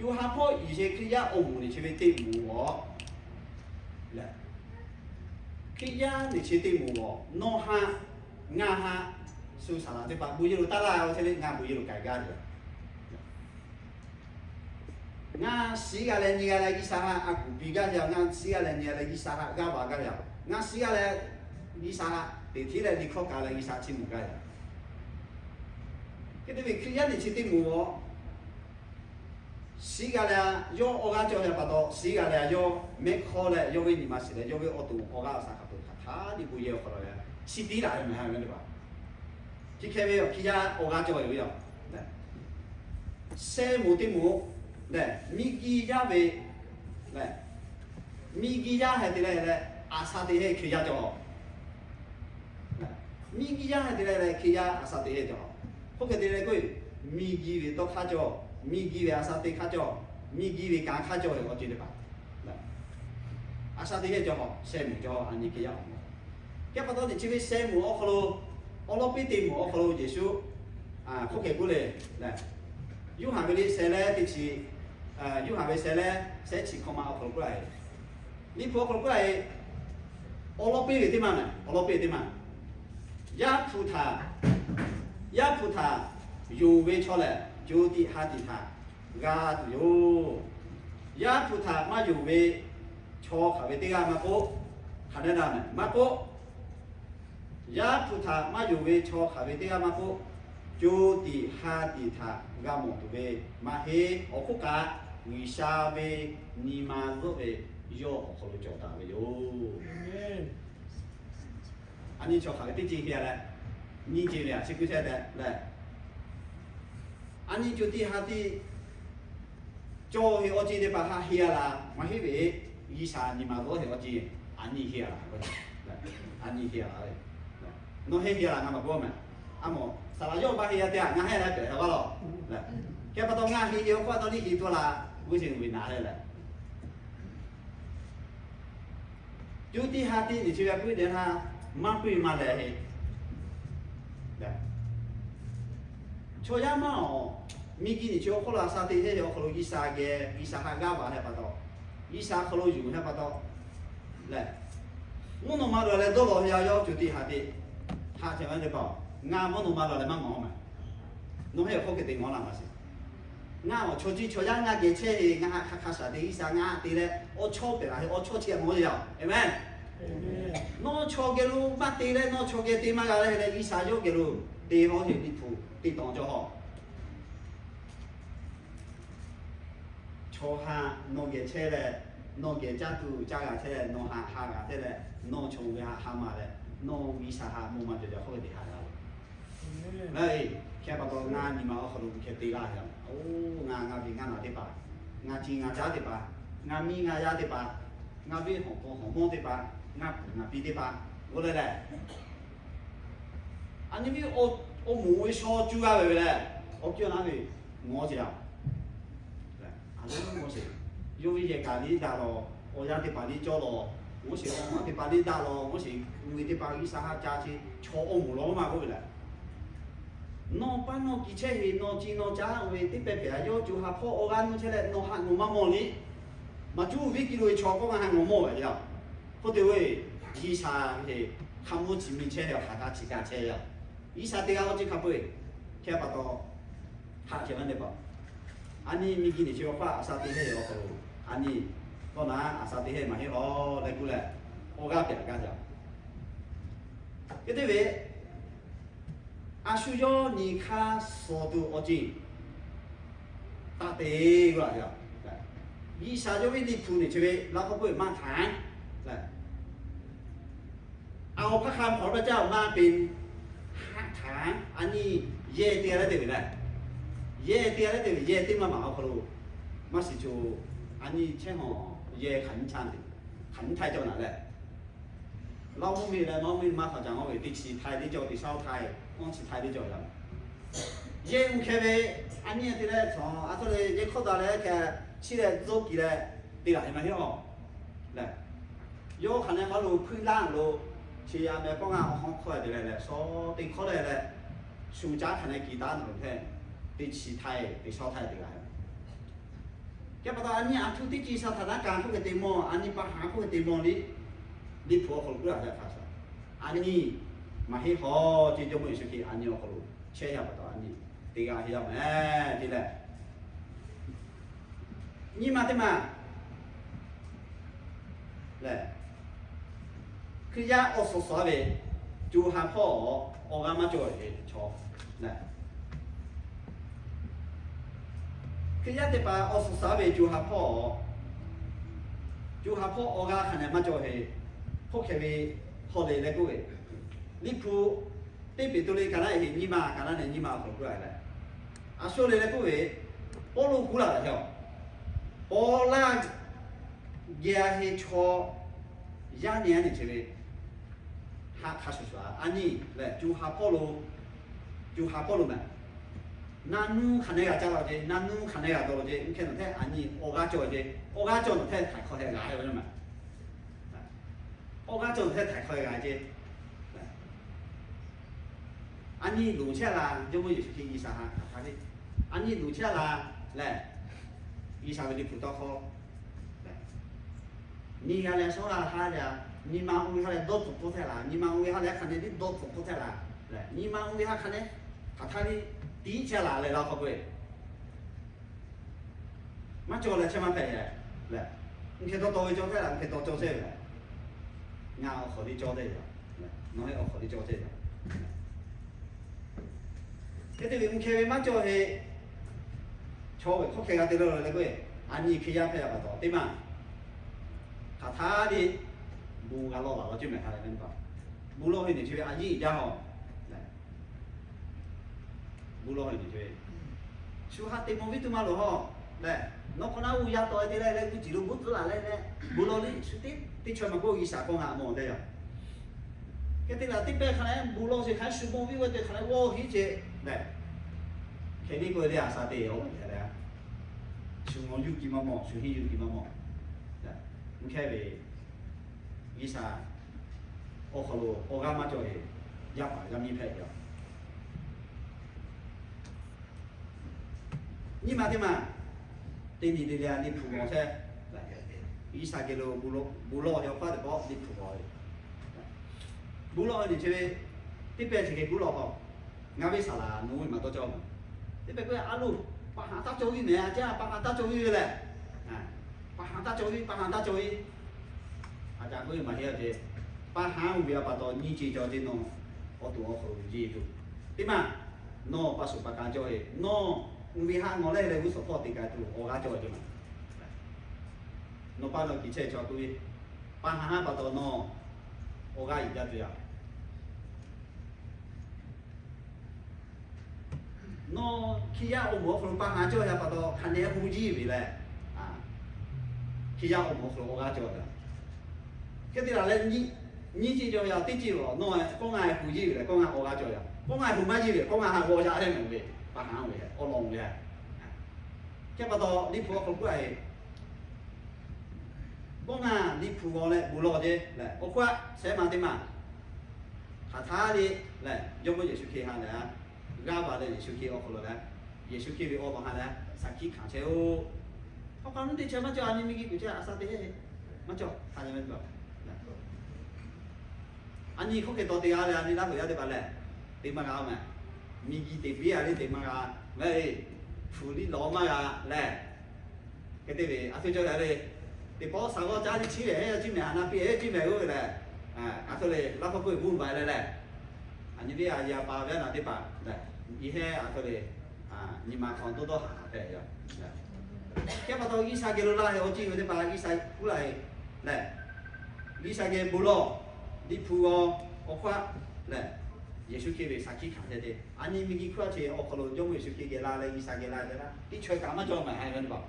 Co ha hpawˇ iˍ sheˍ Hkriꞈ yaˇ awˬ moˍ niˬ chi ve teˇ moˍ awˬ lehˬ, Hkriꞈ yaˇ niˬ chi teˇ moˍ awˬ nawˬ haꞈ ngaˬ haꞈ shu saˍ laꞈ teˇ hpaˍ bon yehˬ lo taˇ laˇ ve hk'e le, ngaˬ bon yehˬ lo k'ai gaˇ ve Ngaˬ shiˉ g'a leh nyi g'a leh G'uiˬsha htaꞈ a kuˬ piˇ gaˇ ve, ngaˬ shiˉ g'a leh nyi g'a leh G'uiˬsha htaꞈ g'aˇ baˬ gaˇ ve, ngaˬ shiˉ g'a leh G'uiˬsha htaꞈ teꞈ hteˇ leh liꞈ hkawˇ kaꞈ leh G'uiˬsha chiˇ mvuh gaˇ ve. Hk'e te ve Hkriꞈ yaˇ niˬ chi teˇ moˍ awˬ shiˉ g'a leh yawˇ awˬ g'aˇ cawˇ ve pa taw, shiˉ g'a leh yawˇ mehˆ hk'awˇ leh yawˇ ve nyi ma shiˍ leh yawˇ ve awˬ to awˬ g'aˇ awˬ shaˍ hk'a peu hk'aˬ htaˇ liꞈ bon yehˬ awˬ hk'aw lo leh shiˉ tiˉ laˬ ve meh ha ve teˇ hpaˍ. Chi hk'e ve awˬ Hkriꞈ yaˇ awˬ g'aˇ cawˇ ve yoˬ. Sheh moˍ teˇ moˍ lehˬ, miˬ guiˬ yaˇ ve lehˬ, miˬ guiˬ yaˇ heh te leh leh, a sha te heh Hkriꞈ yaˇ cawˇ. Miˬ guiˬ yaˇ heh te leh leh Hkriꞈ yaˇ a sha te heh cawˇ. Hk'oˆ hk'e te leh k'o, miˬ guiˬ ve tawˇ hk'aˇ cawˇ, miˬ guiˬ ve a sha te hk'aˇ cawˇ, miˬ guiˬ ve kanˉ hk'aˇ cawˇ ve awˬ ceuˬ teˇ hpaˍ a sha te heh cawˇ, sheh moˍ cawˇ, a nyi Hkriꞈ yaˇ awˬ moˍ. Hk'e pa taw, teꞈ chi ve sheh moˍ awˬ hk'aw lo, awˬ lawn piˇ teˇ moˍ awˬ hk'aw lo Yeˍsuˆ hk'oˆ hk'e k'oˆ le, Yoˇhanˬ ve liꞈ sheh leh teˇ chi, Yoˇhanˬ ve sheh leh sheh chi hkawꞈ ma awˬ hk'aw lo k'oˆ laˇ ve, liꞈ hpu awˬ hk'aw lo k'oˆ laˇ ve, Awˬ lawn piˇ ve teˇ maˇ mehˬ, awˬ lawn piˇ ve teˇ maˇ. Yaˇ hpu htaꞈ, yaˇ hpu htaꞈ yonˍ ve chaw lehˬ, co tiꞈ ha tiꞈ htaꞈ g'a tuˬ yoˬ. Yaˇ hpu htaꞈ maˇ yonˍ ve chaw hk'aˬ ve teˇ g'aˇ maˇ k'oˆ, hk'aˬ nehˉ daꞈ mehˬ maˇ k'oˆ, yaˇ hpu htaꞈ maˇ yonˍ ve chaw hk'aˬ ve teˇ g'aˇ maˇ k'oˆ, co tiꞈ ha tiꞈ htaꞈ g'a mawˬ tuˬ ve maˇ heˆ. Awˬ hk'oˆ kaꞈ, G'uiˬsha ve nyi ma zuhˆ ve yawˇ awˬ hk'aw lo cawˬ taˍ ve yoˬ. A nyi chaw hk'aˬ ve teˇ ceuˬ heˆ leh, nyiˇ ceuˬ ve a chi kuˇ chehˇ tehꞈ lehˬ, a nyi co tiꞈ ha tiꞈ cawˬ ve awˬ ceuˬ teˇ hpaˍ htaꞈ heˆ laˇ maˇ heˆ ve, G'uiˬsha nyi ma zuhˆ ve awˬ ceuˬ a nyi heˆ laˇ. A nyi heˆ laˇ ve, nawˬ heˆ heˆ laˇ ngaˬ maˇ k'oˆ mehˬ. A mawˬ saˍ laꞈ yawˇ maˇ heˆ yaˇ teˇ g'aˇ ngaˬ heˆ leh pehꞈ ha vaˇ lawˬ. Hk'e pa taw ngaˬ heˆ ve awˬ hk'oˆ a taw liˇ heˆ tuˬ laˇ g'uˇ suhˍ ve naˍ leh lehˬ, co tiꞈ ha tiꞈ nyi chi ve a puiˉ deh htaˇ, maˇ puiˉ maˇ leh heˆ. Chaw yaˇ maˇ awˬ, miˬguiˬ nyi chi awˬ hk'oˆ lo a sha te heˆ ve awˬ hk'aw lo G'uiˬsha geh, G'uiˬsha htaꞈ g'aˇ va heh pa taw, G'uiˬsha hk'aw lo yuˬ heh pa taw lehˬ, mvuhˇ naw ma lawˬ leh dawˇ lawˬ ve yaˇ yawˇ co tiꞈ ha tiꞈ htaꞈ hk'e maˇ te pa, ngaˬ mvuhˇ naw ma lawˬ leh maˇ ngawˬ mehˬ. Nawˬ heˆ awˬ hk'oˆ hk'e te ngawˬ laˇ maˇ shiˍ. Ngaˬ awˬ chaw ciˇ chaw yaˇ ngaˬ geh chehˇ ve, ngaˬ htaꞈ hk'a hk'a shaˍ te G'uiˬsha ngaˬ htaꞈ te leh awˬ chawˇ pehꞈ la ve awˬ chawˇ chi a mawˬ ve yaˇ. Aˍmenˍ. Nawˬ chaw geh lo maˇ te leh nawˬ chaw geh te maˇ g'a leh leh G'uiˬsha yawˇ geh lo te haw heˆ Liꞈ hpu te tawˍ cawˬ haw. Chaw htaꞈ nawˬ geh chehˇ leh, nawˬ geh caˇ tuˬ caˇ g'a chehˇ leh, nawˬ htaꞈ ha g'a chehˇ leh, nawˬ chaw ve htaꞈ ha maˍ leh, nawˬ G'uiˬsha htaꞈ mvuhˇ maˇ cawˬ jaˇ hk'oˆ ve te ha g'a ve. Hk'e pa taw ngaˬ nyi ma awˬ hk'aw lo hk'e te g'a ve, oˬ, ngaˬ ngaˬ ve ngaˬ naˬ teˇ hpaˍ, ngaˬ ci ngaˬ caˉ teˇ hpaˍ, ngaˬ miˇ ngaˬ yaˇ teˇ hpaˍ, ngaˬ venˇ hawˬ hk'aw hawˬ mawˇ teˇ hpaˍ, ngaˬ puˍ ngaˬ pi teˇ hpaˍ, g'oˇ leh lehˬ, a nyi ve awˬ moˍ ve shaw cuˇ g'a ve ve lehˬ, awˬ kiˇ awˬ naˉ ve ngawˬ ce a. Yawˇ ve yehˬ kaꞈ liˇ daꞈ lawˬ, awˬ yanˇ teˇ hpaˍ liˇ cawˇ lawˬ, g'oˇ sheˍ awˬ maˬ teˇ hpaˍ liˇ daꞈ lawˬ, g'oˇ sheˍ mvuhˇ miˬ teˇ hpaˍ G'uiˬsha htaꞈ ca ce chaw awˬ moˍ lawˬ maˇ k'oˆ ve lehˬ, nawˬ paˇ nawˬ kiˬ chehˇ heˆ, nawˬ ci nawˬ caˉ ve teˇ pehˍ pehˍ a yawˇ co ha hpawˇ awˬ g'aˇ nuˇ chehˇ leh nawˬ htaꞈ ngawˬ maˇ mawˬ le. Maˇ cuˇ viˉ kiˇ lo ve chaw k'oˆ ngaˬ htaꞈ ngawˬ mawˬ ve yaˇ. Hk'oˆ te ve, G'uiˬsha ve hk'a mvuhˇ chi mi chehˇ ve awˬ hk'aˬ htaˇ chi kaꞈ chehˇ ve yaˇ. G'uiˬsha te g'a awˬ ceuˬ hk'a peu-eˬ hk'e pa taw, hk'aˬ hk'e maˇ te pa. A nyi miˬguiˬ nyi chi awˬ hk'aˇ a sha te heˆ ve awˬ hk'aw lo, a nyi kawˇ naˉ a sha te heˆ maˇ heˆ lawˬ leh k'oˆ leh, awˬ g'aˇ pehꞈ g'a jaˇ. Hk'e te ve, a shu yawˇ nyi hk'aˇ suh tuˬ awˬ ceuˬ taˇ te g'a a. G'uiˬsha yawˇ ve Liꞈ hpu nyi chi ve laˇ k'oˆ k'oˆ ve maˇ hkanˍ. เอาพระคำของพระเจ้ามาเป็นหลักฐาน a nyi yehˬ te leh te ve lehˬ, yehˬ te leh te ve yehˬ teˇ maˇ maˬ awˬ hk'aw lo maˇ shiˍ co, a nyi chehˇ hawˬ yehˬ hk'aˬ nyi htaˇ te, hk'aˬ nyi htaˇ cawˬ naˍ leh, Lawˇ mvuhˇ miˬ leh nawˉ miˬ maˇ hk'aw caꞈ ngawˬ ve teˇ chi htaiˇ teˇ cawˬ, teˇ shaˉ htaiˇ, awˇ chi htaiˇ teˇ cawˬ yaˇ. Yehˬ uˬ hkeh ve a nyi te leh cawˬ a htoꞈ leh yehˬ hkawˇ daꞈ leh hkeh chi leh zuhˆ kiˬ leh te laˬ ve maˇ heˆ awˬ lehˬ, yawˇ hk'aˬ nehˬ maˇ lo hpuiˇ laˇ lo, chi a meh kawˇ ngaˬ awˬ hawˉ hkawˇ te leh leh shaw te hkawˇ leh leh, shu caˉ hk'aˬ nehˬ kiˬ taˉ nawˬ hpehꞈ, teˇ chi htaiˇ teˇ shaˉ htaiˇ te g'a ve. Hk'e pa taw a nyi a htoꞈ teˇ chi Saˍtanˍ naˉ kaꞈ hk'oˆ hk'e te mawˬ, a nyi pa haˍ hk'oˆ hk'e te mawˬ le. Liꞈ hpu awˬ hk'aw lo k'oˆ laˇ ve htaꞈ hk'a shuˍ, a nyi maˇ heˆ hawˬ ce Jawˇmawˇ Yeˍsuˆ Hkriꞈ a nyi awˬ hk'aw lo chehˇ yaˇ pa taw a nyi te g'a heˆ yaˇ mehˍ te leh, nyi ma teˇ maˬ lehˬ, Hkriꞈ yaˇ awˬ suhˍ suhˍ ve co ha hpawˇ awˬ g'aˇ maˇ cawˬ ve chaw lehˬ, Hkriꞈ yaˇ teˇ hpaˍ awˬ suhˍ suhˍ ve co ha hpawˇ, co ha hpawˇ awˬ g'aˇ hk'aˬ nehˬ maˇ cawˬ ve, hk'oˆ hkeh ve hawˬ le leh k'oˆ ve, Liꞈ hpu teˇ Peˍtruˆ kaˍ naˉ eˍ nyi ma kaˍ naˉ nehˬ nyi ma awˬ hk'aw lo k'oˆ laˇ ve lehˬ, a shu le leh k'oˆ ve, Pawˇluꞈ k'oˆ laˇ ve hk'e, Pawˇluꞈ geh a heˆ chaw yaˇ nehˬ a nehˬ chehˇ ve, haꞈ hk'a shuˍ shuˍ a nyi lehˬ, co ha hpawˇ lo, co ha hpawˇ lo mehˍ, naˆ nuˇ hk'aˬ nehˬ g'a caˇ la ce, naˆ nuˇ hk'aˬ nehˬ g'a dawˬ la ce, mvuhˇ hkeh nawˬ htehˇ a nyi awˬ g'aˇ cawˬ ce, awˬ g'aˇ cawˬ nawˬ htehˇ htaiˍ hk'aw heh g'a ve maˇ. Awˬ g'aˇ cawˬ nawˬ htehˇ htaiˍ hk'aw heh g'a ce. A nyi luˬ chehˇ la, Jawˇmawˇ Yeˍsuˆ Hkriꞈ G'uiˬsha htaꞈ hk'aˬ hk'e te, a nyi luˬ chehˇ la lehˬ, G'uiˬsha ve Liꞈ hpu tawˇ hkawˇ nyi g'a leh shawˉ g'a htaˇ leh a, Nyi ma oˇ ve ha leh dawˇ tcuhˍ k'oˆ htaˇ laˬ, nyi ma oˇ ve ha leh hk'aˬ nehꞈ tiˉ dawˇ tcuhˍ k'oˆ htaˇ laˬ, nyi ma oˇ ve ha hk'aˬ nehꞈ hk'aˬ htaˇ liˇ tiˉ chehˇ laˬ leh laˇ k'oˆ ve, maˇ cawˬ leh chehˇ maˇ hpehꞈ leh, mvuhˇ hk'e taw taw ve cawˇ htaˇ laˬ, mvuhˇ hk'e taw cawˇ chehˇ ve leh, ngaˬ awˬ hk'awꞈ liˇ cawˇ chehˇ ve, nawˬ hui awˬ hk'awꞈ liˇ cawˇ chehˇ ve. Hk'e te ve mvuhˇ hkeh ve maˇ cawˬ ve, chaw ve hk'aw hkeh g'a te la leh k'o, a nyi hk'e yaˇ hpehꞈ pa taw teˇ maˬ hk'aˬ htaˇ liˇ bon g'a lawˇ laˬ law ceˇ mehˍ hk'a leh, bon lawˇ ve nyi chi ve a yiˇ jaˇ haw. Bon lawˇ ve nyi chi ve, shu haꞈ te mawˬ viˉ tuˬ maˇ loˍ haw leh, nawˬ hk'awꞈ naˆ g'uˇ yaˇ tawˍ e te leh leh g'uˇ ciˍ lo bvuhˆ tcuhˉ laˬ leh leh bon lawˇ liˇ shu teˇ teˇ chaweh maˬ k'oˆ G'uiˬsha k'awˇ ha mawˬ teˇ yanˇ. Hk'e te laˬ teˇ pehˇ hk'a leh bon lawˇ sheˍ hk'a shu bon viˉ ve te hk'a leh g'awˇ hiˉ ce leh, hk'e liˇ k'oˆ ve teˇ yanˇ a sha te awˬ ve hk'e leh, shu mawˬ yuˇ ki maˇ mawˬ, shu hiˉ yuˇ ki maˇ mawˬ. Mvuhˇ hkeh ve G'uiˬsha awˬ hk'aw lo awˬ g'aˇ maˇ cawˬ ve, yaˇ paˍ yaˇ miˇ hpehꞈ ve yoˬ. Nyi ma teˇ maˬ teˇ nyi te leh a liˇ hpu g'awˬ chehˇ. G'uiˬsha geh lo bon lawˇ ve awˬ hk'aˇ teˇ pawˆ liˇ hpu g'awˬ ve, bon lawˇ ve nyi chi ve teˇ pehˇ chi hk'e guˉ lawˇ haw. Ngaˬ ve saˍ laˍ nawˬ ve maˬ dawˇ cawˇ. Teˇ pehˇ k'o a loˬ, pa haˍ taˇ cawˇ viˉ mehˍ a caˇ, pa haˍ taˇ cawˇ viˉ ve lehˬ, pa haˍ taˇ cawˇ viˉ, pa haˍ taˇ cawˇ viˉ. A caˇ k'oˆ ve maˬ heˆ a ce, pa haˍ uˉ ve a pa taw nyi ce cawˬ ce nawˬ awˬ to awˬ hk'aw lo jeˬ tuˬ. Teˇ maˬ nawˬ pa shuˍ pa ka cawˇ ve, nawˬ uˉ ve haˆ ngawˬ leh leh g'uˇ suhˍ hpawˇ te ka tuˬ awˬ g'aˇ cawˇ ve teˇ maˬ. Nawˬ pa nawˬ kiˬ chehˇ cawˬ k'oˆ ve, pa haˍ haˉ pa taw nawˬ awˬ g'aˇ yuˬ jaˇ tuˬ yaˇ. Nawˬ hkiˇ yaˇ awˬ moˍ awˬ hk'aw lo pa haˍ cawˇ yaˇ pa taw hk'aˬ nehꞈ hu jiˇ ve leh, hkiˇ yaˇ awˬ moˍ awˬ hk'aw lo awˬ g'aˇ cawˇ ve. Hk'e te laˬ leh nyi ce cawˬ yaˇ teˇ ceuˬ lawˬ nawˬ kawˇ ngaˬ hu jiˇ ve leh kawˇ ngaˬ awˬ g'aˇ cawˇ yaˇ, kawˇ ngaˬ hu maˇ jiˇ ve kawˇ ngaˬ ha g'awˇ yaˇ leh mawˬ ve, pa haˍ ve awˬ lawn ve. Hk'e pa taw liˇ hpu awˬ hk'aw lo k'oˆ a ve, kawˇ ngaˬ liˇ hpu g'awˬ leh bon lawˇ ce leh awˬ hk'oˆ a shehˉ ma teˇ maˬ hk'aˬ htaˇ liˇ lehˬ, Jawˇmawˇ Yeˍsuˆ Hkriꞈ ha lehˬ, g'aˇ va leh Yeˍsuˆ Hkriꞈ awˬ hk'aw lo leh, Yeˍsuˆ Hkriꞈ ve awˬ lawn ha leh shaˍ hkiˆ hkanˍ chehˇ-oˆ. Hk'aw hk'a nuˇ teˇ chehˇ maˇ cawˬ, a nyi miˬ guiˬ kuiˬ chehˇ a sha te maˇ cawˬ. A nyi hk'oˆ hk'e taw te g'a leh a nyi laˇ hoꞈ yaˇ teˇ hpaˍ lehˬ, te maˇ g'a mehˍ. Miˬ guiˬ teꞈ piˇ a liˇ te maˇ g'a mehˍ. Hpu liˇ lawˬ maˇ g'a lehˬ, hk'e te ve a htoꞈ cawˬ leh le, teˇ pawˆ shaˍ g'awˇ caˉ liˇ chiˉ ve heˆ yaˇ ciˉ mehˍ, a na piˇ heˆ ciˉ mehˍ g'oˇ ve lehˬ, a htoꞈ le laˇ hk'aw k'oˆ ve bvuhˇ baˬ leh lehˬ, a nyi ve a yaꞈ pa ve a naˬ teˇ hpaˍ lehˬ, i heˆ a htoꞈ le, nyi ma hk'aw dawˇ dawˇ haˍ haˍ hpehꞈ yaˇ. Hk'e pa taw G'uiˬsha geh lo laˇ ve awˬ ciˉ ve teˇ hpaˍ G'uiˬsha huˉ laˇ ve lehˬ, G'uiˬsha geh bon lawˇ, liˇ hpu g'awˬ, awˬ hk'oˆ a lehˬ, Yeˍsuˆ Hkriꞈ ve shaˍ hkiˆ hkanˍ chehˇ te. A nyi miˬ guiˬ hk'oˆ a ce awˬ hk'aw lo Jawˇmawˇ Yeˍsuˆ Hkriꞈ geh la leh G'uiˬsha geh la ve teˇ hpaˍ teˇ chaweh kaꞈ maˇ cawˬ mehˍ ha ve teˇ hpaˍ.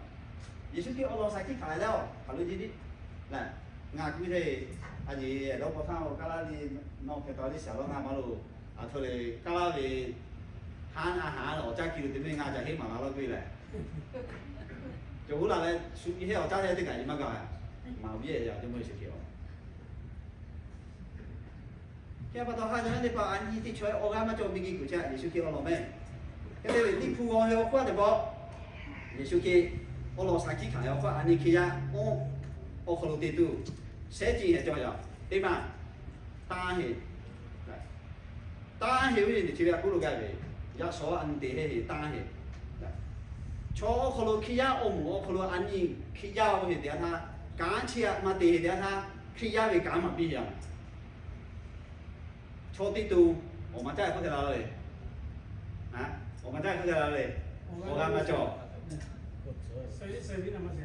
Yeˍsuˆ Hkriꞈ awˬ lawn shaˍ hkiˆ hkanˍ leh a hk'aˬ lo ji tiˉ lehˬ, ngaˬ kuiˬ htaˇ a yeˬ dawˇ paw htaˇ kaˇ laˇ le, nawˬ hpehꞈ taw liˇ shaˍ lawˇ ngaˇ maˇ loˬ. A htoꞈ le kaˇ laˇ ve haˉ a haˉ awˬ caˇ ki lo te mehˆ ngaˇ ca heˆ maˍ la lawˇ piˇ lehˬ, cawˬ huˉ la leh shu heˆ awˬ caˇ heˆ teˇ kaꞈ i maˇ gaˬ. Maˍ viˉ yaꞈ Jawˇmawˇ Yeˍsuˆ Hkriꞈ awˬ Hk'e pa taw ha yaˇ teˇ hpaˍ a nyi teˇ chaweh awˬ g'aˇ maˇ cawˬ miˬ guiˬ kuiˬ chehˇ Yeˍsuˆ Hkriꞈ awˬ lawn mehˍ. Hk'e te ve liˇ hpu g'awˬ ve awˬ hk'oˆ a teˇ pawˆ, Yeˍsuˆ Hkriꞈ awˬ lawn shaˍ hkiˆ hkanˍ ve awˬ hk'oˆ a nyi hkiˇ yaˇ oˇ awˬ hk'aw lo te tuˬ, shehˉ ceuˬ heh cawˬ yaˇ teˇ maˬ, tanˇ heˍ. Tanˇ heˍ ve nyi chi ve a k'oˆ lo gaˇ ve, yaˇ shawˉ a nyi te heˆ heˆ tanˇ heˍ. Chaw awˬ hk'aw lo hkiˇ yaˇ awˬ moˍ awˬ hk'aw lo a nyi hkiˇ yaˇ oˇ heˍ te a htaˇ, kanˉ chi a maˇ te heˍ te a htaˇ, hkiˇ yaˇ ve kanˉ maˍ piˇ yaˇ. Chaw teˇ to awˬ ma caˇ hk'oˆ te la le. Awˬ ma caˇ hk'oˆ te la le. Awˬ g'aˇ maˇ cawˬ.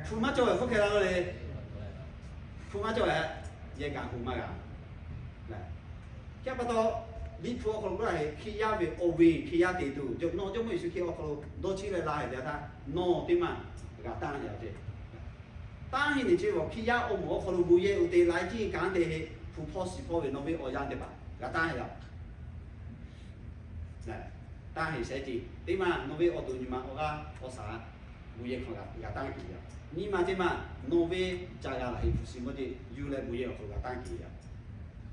Hpu maˇ cawˬ ve hk'oˆ hk'e la le. Hpu maˇ cawˬ ve, yehˬ kaꞈ hpu maˇ g'a. Hk'e pa taw, liˇ hpu awˬ hk'aw lo k'oˆ la ve, hkiˇ yaˇ ve awˬ ve hkiˇ yaˇ te tuˬ, nawˬ Jawˇmawˇ Yeˍsuˆ Hkriꞈ awˬ hk'aw lo dawˇ chiˇ leh la heˍ te a htaˇ, nawˬ teˇ maˬ g'a tanˇ heˍ a ce. Tanˇ heˍ nyi chi ve hkiˇ yaˇ awˬ moˍ awˬ hk'aw lo bon yehˬ uiˍ te laiˉ ciˉ kanˉ te heˆ, hpu hpawˇ shiˍ hpawˇ ve nawˬ ve awˬ yanˇ teˇ hpaˍ g'a tanˇ heˍ a. Tanˇ heˍ shehˉ ceuˬ teˇ maˬ nawˬ ve awˬ to nyi ma awˬ g'aˇ awˬ shaˍ bon yehˬ hk'aw g'a tanˇ keꞈ yaˇ. Nyi ma teˇ maˬ nawˬ ve ca g'a laˬ heˆ hpu shiˍ mawˇ ce yuˬ leh bon yehˬ awˬ hk'aw g'a tanˇ keꞈ yaˇ.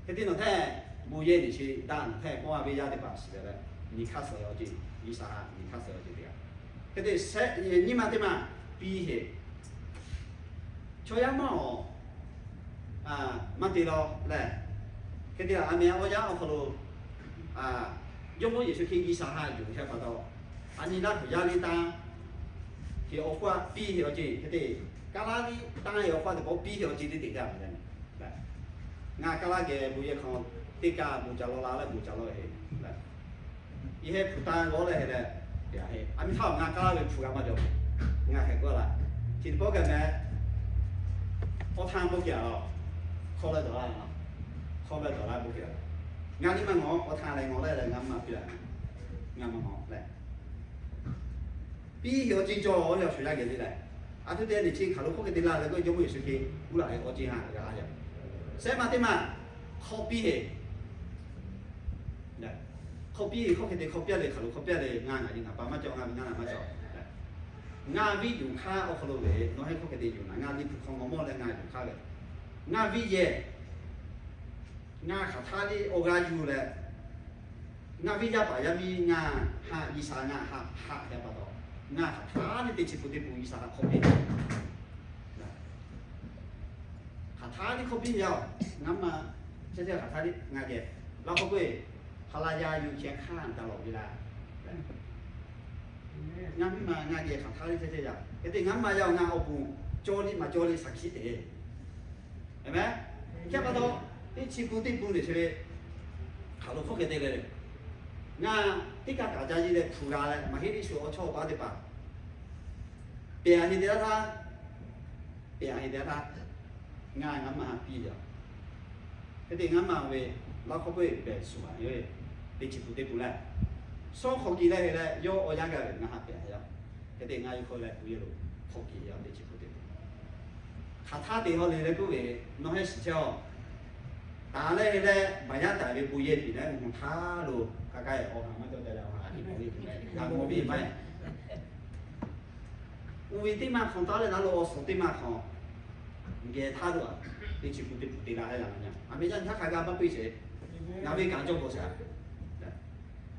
Hk'e te nawˬ hteˇ bon yehˬ nyi chi daꞈ nawˬ hteˇ kawˇ a ve yaˇ teˇ hpaˍ shiˍ leh leh, nyi hk'aˇ suh awˬ ceuˬ, G'uiˬsha nyi hk'aˇ suh awˬ ceuˬ teˇ g'aˇ. Hk'e te nyi ma teˇ maˬ piˇ heˆ. Chaw yaˇ maˇ awˬ maˇ te law lehˬ. Hk'e te lehˬ, a meh awˬ yanˇ awˬ hk'aw lo Jawˇmawˇ Yeˍsuˆ Hkriꞈ G'uiˬsha haꞈ yuˬ hk'e pa taw, a nyi laˇ kuiˬ yaˇ liˇ tanˇ hk'e awˬ hk'oˆ piˇ hk'e awˬ ceuˬ hk'e te, kaˇ laˇ liˇ tanˇ hk'e awˬ hk'oˆ teˇ pawˆ piˇ hk'e awˬ ceuˬ teˇ te gaˇ ve le. Ngaˬ kaˇ laˇ geh bon yehˬ hk'aw teˇ kaˇ bon ca law la leh bon ca law hk'e le. Yehˬ heh hpu tanˇ g'awˇ leh hk'e leh, a miˇ htaˇ ngaˬ kaˇ laˇ ve hpu g'a maˇ jaw. Ngaˬ hk'e k'oˆ laˇ, chi teˇ pawˆ kaꞈ meh, awˬ htaˇ bon hk'e a, hk'aw leh dawˬ laˇ, hk'aw leh dawˬ laˇ bon hk'e a. Ngaˬ nyi ma ngawˬ, awˬ htaˇ leh ngawˬ leh leh ngaˬ maˇ piˇ laˇ, ngaˬ maˇ ngawˬ leh piˇ hk'e awˬ ceuˬ cawˬ ve awˬ shuˍ yaˇ geh le leh, a htoꞈ te leh chi hk'aˬ lo hk'oˆ hk'e te laˇ leh k'o, Jawˇmawˇ Yeˍsuˆ Hkriꞈ uˉ laꞈ ve awˬ ceuˬ haꞈ g'a leh, shehˆ ma teˇ ma hk'awꞈ piˇ hk'e hk'awꞈ piˇ hk'e hk'awꞈ hk'e te hk'awꞈ piˇ leh hk'aˬ lo hk'awꞈ piˇ leh ngaˬ ngaˬ nyi ngaˬ pa maˇ cawˬ, ngaˬ ve ngaˇ naˬ maˇ cawˬ. Ngaˬ viˇ yuˬ hk'aˇ awˬ hk'aw lo ve nawˬ heh hk'oˆ hk'e te yuˬ naˍ, ngaˬ liꞈ hpu hk'aw ngawˬ mawˇ leh ngaˬ yuˬ hk'aˇ ve, ngaˬ viˇ yehˬ ngaˬ hk'aˬ htaˇ liˇ awˬ g'a yuˬ leh, ngaˬ viˇ yaˇ paˍ yaˇ miˇ ngaˬ haꞈ G'uiˬsha ngaˬ haꞈ haꞈ hk'e pa taw, ngaˬ hk'aˬ htaˇ liˇ teˇ chi pun teˇ pun G'uiˬsha haꞈ hk'awꞈ piˇ hk'aˬ htaˇ liˇ hk'awꞈ piˇ yaˇ-oˬ, ngaˬ ma chehˇ chehˇ hk'aˬ htaˇ liˇ ngaˬ geh laˇ hk'awꞈ k'oˆ-e, ha la yaˇ yuˬ chehˇ hk'aˇ daꞈ lawˬ ve laˇ. Ngaˬ miˇ ma ngaˬ geh hk'aˬ htaˇ liˇ chehˇ chehˇ yaˇ hk'e te ngaˬ ma yaˇ-oˬ, ngaˬ awˬ pon cawˇ liˇ maˇ cawˇ liˇ shaˍ hkiˉ te Aˍmenˍ. Hk'e pa taw, teˇ chi pun teˇ pun lehˬ chi ve hk'aˬ lo hk'oˆ hk'e te leh, ngaˬ teˇ kaˇ kaꞈ ca ji leh hpu g'a leh maˇ heˆ liˇ shu awˬ chawˇ awˬ paˇ teˇ hpaˍ pehˬ a hk'e te laˇ htaˇ, pehˬ a hk'e te laˇ htaˇ, ngaˬ ngaˬ ma haꞈ piˇ yaˇ. Hk'e te ngaˬ ma ve laˇ hk'awꞈ peuˬ-e behˬ shuˍ a ve teˇ chi pun teˇ pun leh, shawˉ hk'aw kiˬ leh hk'e leh yawˇ awˬ yanˇ gaˇ ve ngaˬ haꞈ pehˬ a yaˇ. Hk'e te ngaˬ yuˬ hk'aw leh ku yehˬ lo hk'aw kiˬ yaˇ teˇ chi pun teˇ pun hk'aˬ htaˇ te haw le leh k'oˆ ve, nawˬ heh shiˍ chehˇ-oˬ, taˍ leh hk'e leh baˬ yaˇ taˍ ve bon yehˬ piˍ leh mvuhˇ htaˇ lo ka kaˇ-e awˬ haꞈ maˇ cawˬ ca yaˇ awˬ haꞈ piˍ ve, g'a mawˬ ve maˇ heˆ. Oˇ ve teˇ maˇ hk'awꞈ taˉ leh naˉ lo awˬ suhˍ teˇ maˇ hk'awꞈ geh htaˇ lo a, teˇ chi pun teˇ pun te la leh yaꞈ nyi a, a meh yaˇ htaˇ hk'a gaˇ maˇ piˇ sheˍ. Ngaˬ ve kaꞈ cawˇ bawˬ shaˍ.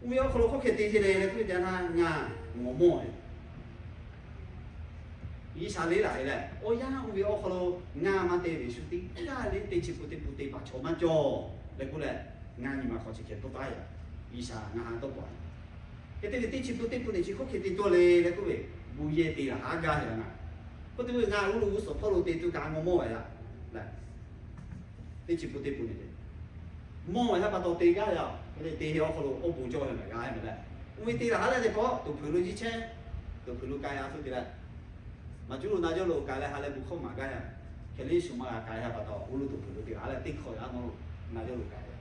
Oˇ ve awˬ hk'aw lo hk'oˆ hk'e te ce le leh k'oˆ ve te a htaˇ ngaˬ ngawˬ mawˇ ve G'uiˬsha le laˬ ve leh, awˬ yanˇ oˇ ve awˬ hk'aw lo ngaˬ maˇ te ve shu teˇ g'aˇ le teˇ chi pun teˇ pun te paˍ chaw maˇ cawˬ leh k'oˆ leh, ngaˬ nyi ma hk'aw chi hk'e tawˇ taˉ yaꞈ. G'uiˬsha ngaˬ haꞈ tawˇ paˍ. Hk'e te ve teˇ chi pun teˇ pun lehˬ chi hk'oˆ hk'e te tawˇ le leh k'oˆ ve, bon yehˬ te laˬ haˉ gaˇ yaꞈ ngaˬ. K'oˆ te ve ngaˬ g'uˇ lo g'uˇ suhˍ hpawˇ lo te tuˬ kaꞈ ngawˬ mawˇ ve yaꞈ. Teˇ chi pun teˇ pun lehˬ, mawˇ ve htaˇ pa taw te gaˇ yaꞈ. Hk'e te te ve awˬ hk'aw lo awˬ bon cawˇ ve maˇ g'a ve leh, oˇ ve te laˬ haˉ leh teˇ pawˆ toˍ hpeuꞈ lo jiˇ chehˇ, toˍ hpeuꞈ lo k'ai a htoˇ te leh, maˍ cuˉ lo na jawˇ lo k'ai leh ha leh bon hkawˇ maˍ gaˇ yaꞈ. Hk'e le shu maˇ g'a k'ai htaˇ pa taw, oˇ lo toˍ hpeuꞈ lo te laˬ haˉ leh teˇ hk'awꞈ yaꞈ nawˬ lo na jawˇ lo k'ai yaꞈ.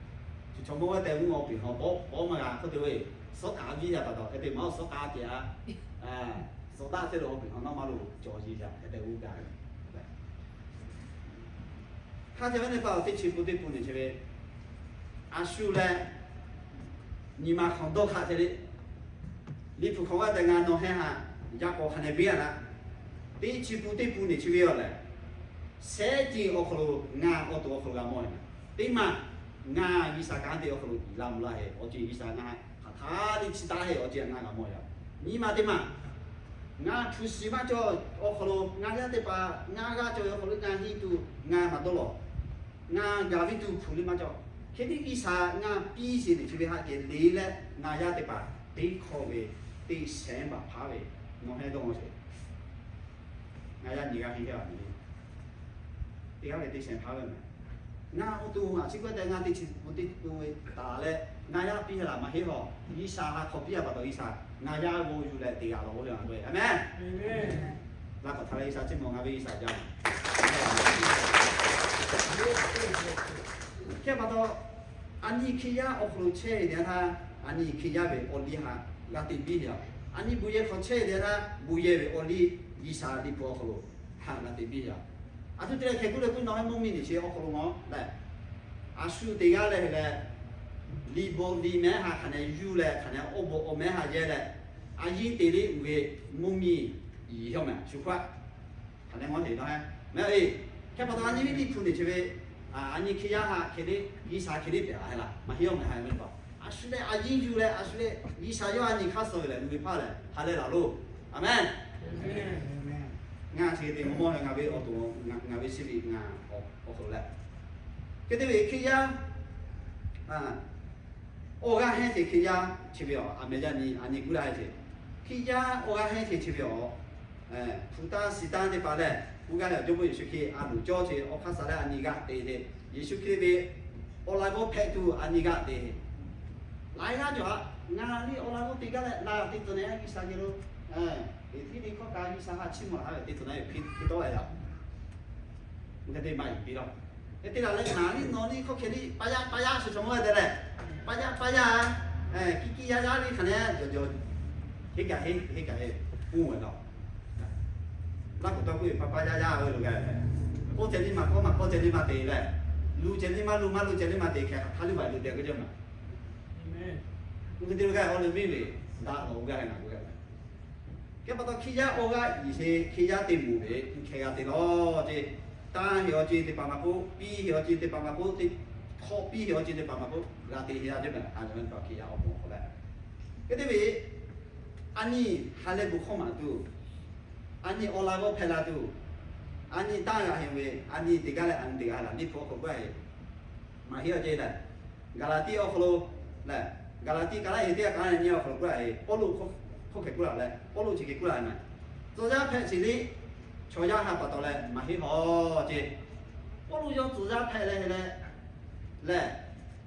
Chi chaw mawˇ g'aˇ tehꞈ mvuhˇ awˬ peˬ hk'aw pawˆ pawˆ maˇ g'a hk'oˆ te ve, suhˉ k'aˍ viˇ yaˇ pa taw hk'e te maˇ suhˉ k'aˍ te a, suhˉ daꞈ chehˇ lo awˬ peˬ hk'aw nawˉ maˇ lo cawˬ ji yaꞈ hk'e te g'uˇ gaˇ ve. Hk'aˬ hk'e ve teˇ pa awˬ teˇ chi pun teˇ pun lehˬ chi ve, a shu leh nyi ma hk'awꞈ dawˇ hk'aˆ te le. Liꞈ hpu hk'awꞈ g'aˇ tehꞈ ngaˬ nawˬ heh haꞈ yaꞈ k'awꞈ hk'aˬ nehˬ biˇ a laˇ. Teˇ chi pun teˇ pun lehˬ chi ve yoˬ lehˬ, sehˉ ceˇ awˬ hk'aw lo ngaˬ awˬ to awˬ hk'aw lo g'a mawˇ ve. Teˇ maˬ, ngaˬ G'uiˬsha kanˉ te awˬ hk'aw lo iˍ la mvuh laˇ hk'e awˬ ceuˬ G'uiˬsha ngaˬ hk'aˬ htaˇ liˇ chi taˉ hk'e awˬ ceuˬ ngaˬ g'a mawˇ yaꞈ. Nyi ma teˇ maˬ, ngaˬ hpu shiˍ maˇ cawˬ awˬ hk'aw lo ngaˬ yaˇ teˇ hpaˍ ngaˬ g'a cawˬ ve awˬ hk'aw lo ngaˬ henˇ tuˬ ngaˬ maˇ dawˇ lawˬ. Ngaˬ gaˬ ve tuˬ hpu liˇ maˇ cawˬ. Hk'e te G'uiˬsha ngaˬ piˇ sheˍ lehˬ chi ve haꞈ kehˬ le leh ngaˬ yaˇ teˇ hpaˍ teˇ hkawˇ ve teˇ shehˍ baˬ hpaˇ ve nawˬ heh dawˇ sheˍ. Ngaˬ yaˇ nyi g'a henˇ hkehˇ a nyi le. Teˇ g'aˇ ve teˇ shehˍ hpaˇ ve mehˬ. Ngaˬ awˬ to haꞈ chi k'oˆ tehꞈ ngaˬ teˇ chi pun teˇ pun ve taˍ leh ngaˬ yaˇ piˇ hk'e laˬ maˇ heˆ hawˬ. G'uiˬsha ha hk'awꞈ piˇ a pa taw G'uiˬsha ngaˬ yaˇ g'aw yuˬ leh te g'a lawˬ oˇ ve a k'o, aˍmenˍ. Laˇ k'awꞈ htaꞈ leh G'uiˬsha chi mawˬ ngaˬ ve G'uiˬsha jaˇ. Hk'e pa taw, a nyi hk'e yaˇ awˬ hk'aw lo chehˇ ve teˇ htaˇ, a nyi hk'e yaˇ ve awˬ liˇ haꞈ g'a te biˇ yaꞈ. A nyi bon yehˬ hk'aw chehˇ ve teˇ htaˇ, bon yehˬ ve awˬ liˇ G'uiˬsha liꞈ hpu awˬ hk'aw lo haꞈ g'a te biˇ yaꞈ. A htoꞈ te leh hkeh kuˉ leh kuˉ nawˬ heh mvuhˇ miˬ nehˬ chi awˬ hk'aw lo mawˬ leh, a shu te g'aˇ leh hk'e leh, liꞈ bvuhꞈ liꞈ mehˉ haꞈ hk'aˬ nehˬ yuˬ leh hk'aˬ nehˬ awˬ bon awˬ mehˉ haꞈ yehˇ leh, a yiˇ te liˇ uiˍ ve mvuhˇ miˬ yiˍ yawˇ mehˬ shu hk'aˇ hk'aˬ nehˬ mawˬ te dawˇ heh mehˉ e. Hk'e pa taw a nyi ve liꞈ hpu nehˬ chi ve, a nyi hk'e yaˇ haꞈ hk'e le G'uiˬsha hk'e le pehˬ la heh laˬ maˇ heˆ yawˇ mehˬ haꞈ ve pa. A shu leh a yiˇ yuˬ leh a shu leh G'uiˬsha yawˇ a nyi hk'aˇ suh ve lehˬ uiˍ ve hpaˇ lehˬ ha leh laˬ loˬ. Aˍmenˍ. Ngaˬ chi hk'e te mawˬ mawˇ leh ngaˬ ve awˬ to, ngaˬ ve chi ve ngaˬ awˬ hk'aw lo leh Hk'e te ve Hkriꞈ yaˇ awˬ g'aˇ hehnˇ ce Hkriꞈ yaˇ chi ve awˬ, aˬ meh yaˇ nyi a nyi guˇ laˇ ce. Hkriꞈ yaˇ awˬ g'aˇ hehnˇ ce chi ve awˬ, hpu tanˇ shi tanˇ teˇ hpaˍ lehˬ, g'uˇ g'aˇ lehˬ Jawˇmawˇ Yeˍsuˆ Hkriꞈ a loˍ cawˇ ce awˬ hk'aˇ suh leh a nyi g'aꞈ te ce. Yeˍsuˆ Hkriꞈ ve awˬ laiˉ g'awˇ hpehꞈ tuˬ a nyi g'aꞈ te. Laiˉ g'aˇ cawˬ aꞈ, ngaˬ liˇ awˬ laiˉ g'awˇ te gaˇ leh laˬ te tuˬ na yaˇ G'uiˬsha geh lo, eˍ hteˇ ve hkawˇ kaꞈ G'uiˬsha ha chiˇ mvuh laˬ ve te tuˬ na yaˇ hk'e tawˆ la yaˇ. Hk'e te maˇ yiˍ piˇ laˇ. Hk'e te laˬ leh ngaˬ liˇ nawˬ liˇ hkawˇ hkeh liˇ paˇ yaˇ paˇ yaˇ shu chaw mawˇ g'a te leh, paˇ yaˇ paˇ yaˇ, kiˇ kiˇ yaˇ yaˇ liˇ hk'aˬ leh, jawˬ jawˬ, heˆ gaˬ heˆ heˆ gaˬ heˆ, uˇ ve laˬ. Laˇ k'oˍ tawˇ k'oˆ ve paˇ paˇ yaˇ yaˇ ve lo gaˬ leh, k'oˆ ceh liˇ maˇ k'oˆ maˇ k'oˆ ceh liˇ maˇ te leh, luˬ ceh liˇ maˇ luˬ maˇ luˬ ceh liˇ maˇ te hkeh hk'aˬ hk'aˇ liˇ baˬ lo te k'oˆ jaˇ maˬ. Oˇ hk'e te lo gaˬ awˬ leh miˇ ve daꞈ lawˬ g'aˇ leh ngaˬ k'oˆ gaˇ ve. Hk'e pa taw Hkriꞈ yaˇ awˬ g'aˇ iˍ sheˍ Hkriꞈ yaˇ te moˍ ve hkeh g'a te lawˬ ce. Tanˇ heˍ awˬ ce teˇ hpaˍ maˇ k'oˆ, piˇ heˍ awˬ ce teˇ hpaˍ maˇ k'oˆ, teˇ hk'awꞈ piˇ heˍ awˬ ce teˇ hpaˍ maˇ k'oˆ, g'a te heˍ yaˇ ce mehˬ. A nyi pa Hkriꞈ yaˇ awˬ moˍ hk'aw leh, hk'e te ve, a nyi ha lehˬ bon hkawˇ maˍ tuˬ, a nyi awˬ laiˉ g'awˇ hpehꞈ la tuˬ, a nyi tanˇ g'a heˍ ve, a nyi teˇ g'aˇ leh a nyi teˇ g'aˇ la liˇ hpu awˬ hk'aw k'oˆ a heˍ. Maˇ heˆ awˬ ce lehˬ, Gaˍlaˍtiˆ awˬ hk'aw lo lehˬ, Gaˍlaˍtiˆ ka laˇ heˍ teˇ g'aˇ ka laˇ heˍ nyi awˬ hk'aw lo k'oˆ a heˍ. Pawˇluꞈ hk'oˆ hk'e k'oˆ la leh, Pawˇluꞈ chi hk'e k'oˆ la ve mehˬ. Tcuh yaˇ hpehꞈ chi liˇ chaw yaˇ ha pa taw leh maˇ heˆ hawˬ ce. Pawˇluꞈ yawˇ tcuh yaˇ hpehꞈ leh heˍ leh, lehˬ,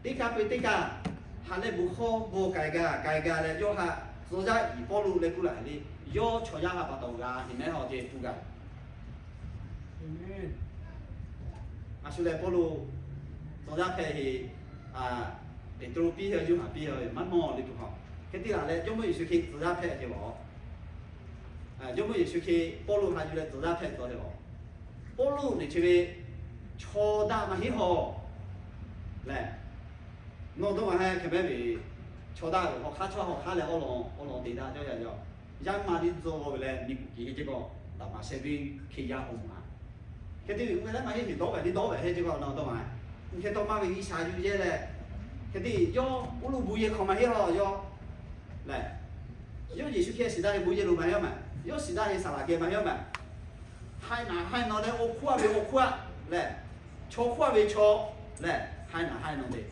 teˇ kaˇ peu teˇ kaˇ ha lehˬ bon hkawˇ bon k'ai gaˇ k'ai gaˇ leh yawˇ ha tcuh yaˇ iˍ Pawˇluꞈ leh k'oˆ la heˍ le. Yawˇ chaw yaˇ ha pa taw g'a heˍ mehˉ hawˬ ce hpu gaˬ. A shu leh Pawˇluꞈ tcuh yaˇ hpehꞈ heˍ, Peˍtruˆ piˇ ha, Yoˇhanˬ piˇ ha ve maˇ mawˬ le tuˬ hawˬ. Hk'e te laˬ leh Jawˇmawˇ Yeˍsuˆ Hkriꞈ tcuh yaˇ hpehꞈ ce lawˬ. Jawˇmawˇ Yeˍsuˆ Hkriꞈ Pawˇluꞈ ha yuˬ leh tcuh yaˇ hpehꞈ tcuh ce lawˬ. Pawˇluꞈ lehˬ chi ve chaw daꞈ maˇ heˆ hawˬ lehˬ, nawˬ dawˇ ma ha hk'e mehˉ ve chaw daꞈ ve hawˬ hk'aˇ chaw hawˬ hk'aˇ leh awˬ lawn awˬ lawn te daꞈ jaˇ yaˇ yaˇ. Yaˇ ma liˇ tcuh ve leh miˬguiˬ kiˬ heˆ ce k'o, daꞈ ma shehˍ ve Hkriꞈ yaˇ awˬ moˍ a. Hk'e te ve uˇ ve leh maˇ heˆ ve dawˇ ve liˇ dawˇ ve heˆ ce k'o, nawˬ dawˇ ma. Hk'e taw maˇ ve G'uiˬsha yuˬ yehˇ leh, hk'e te yawˇ Pawˇluꞈ bon yehˬ hk'aw maˇ heˆ hawˬ yawˇ lehˬ, yawˇ Yeˍsuˆ Hkriꞈ shiˍ daꞈ ve bon yehˬ lo maˇ heˆ maˬ. Yawˇ shiˍ daꞈ ve saˍ laꞈ geh maˇ heˆ maˬ. Haiˬ naˍ haiˬ nawˬ leh awˬ hk'oˆ a ve awˬ hk'oˆ a lehˬ, chaw hk'oˆ a ve chaw lehˬ, haiˬ naˍ haiˬ nawˬ lehˬ,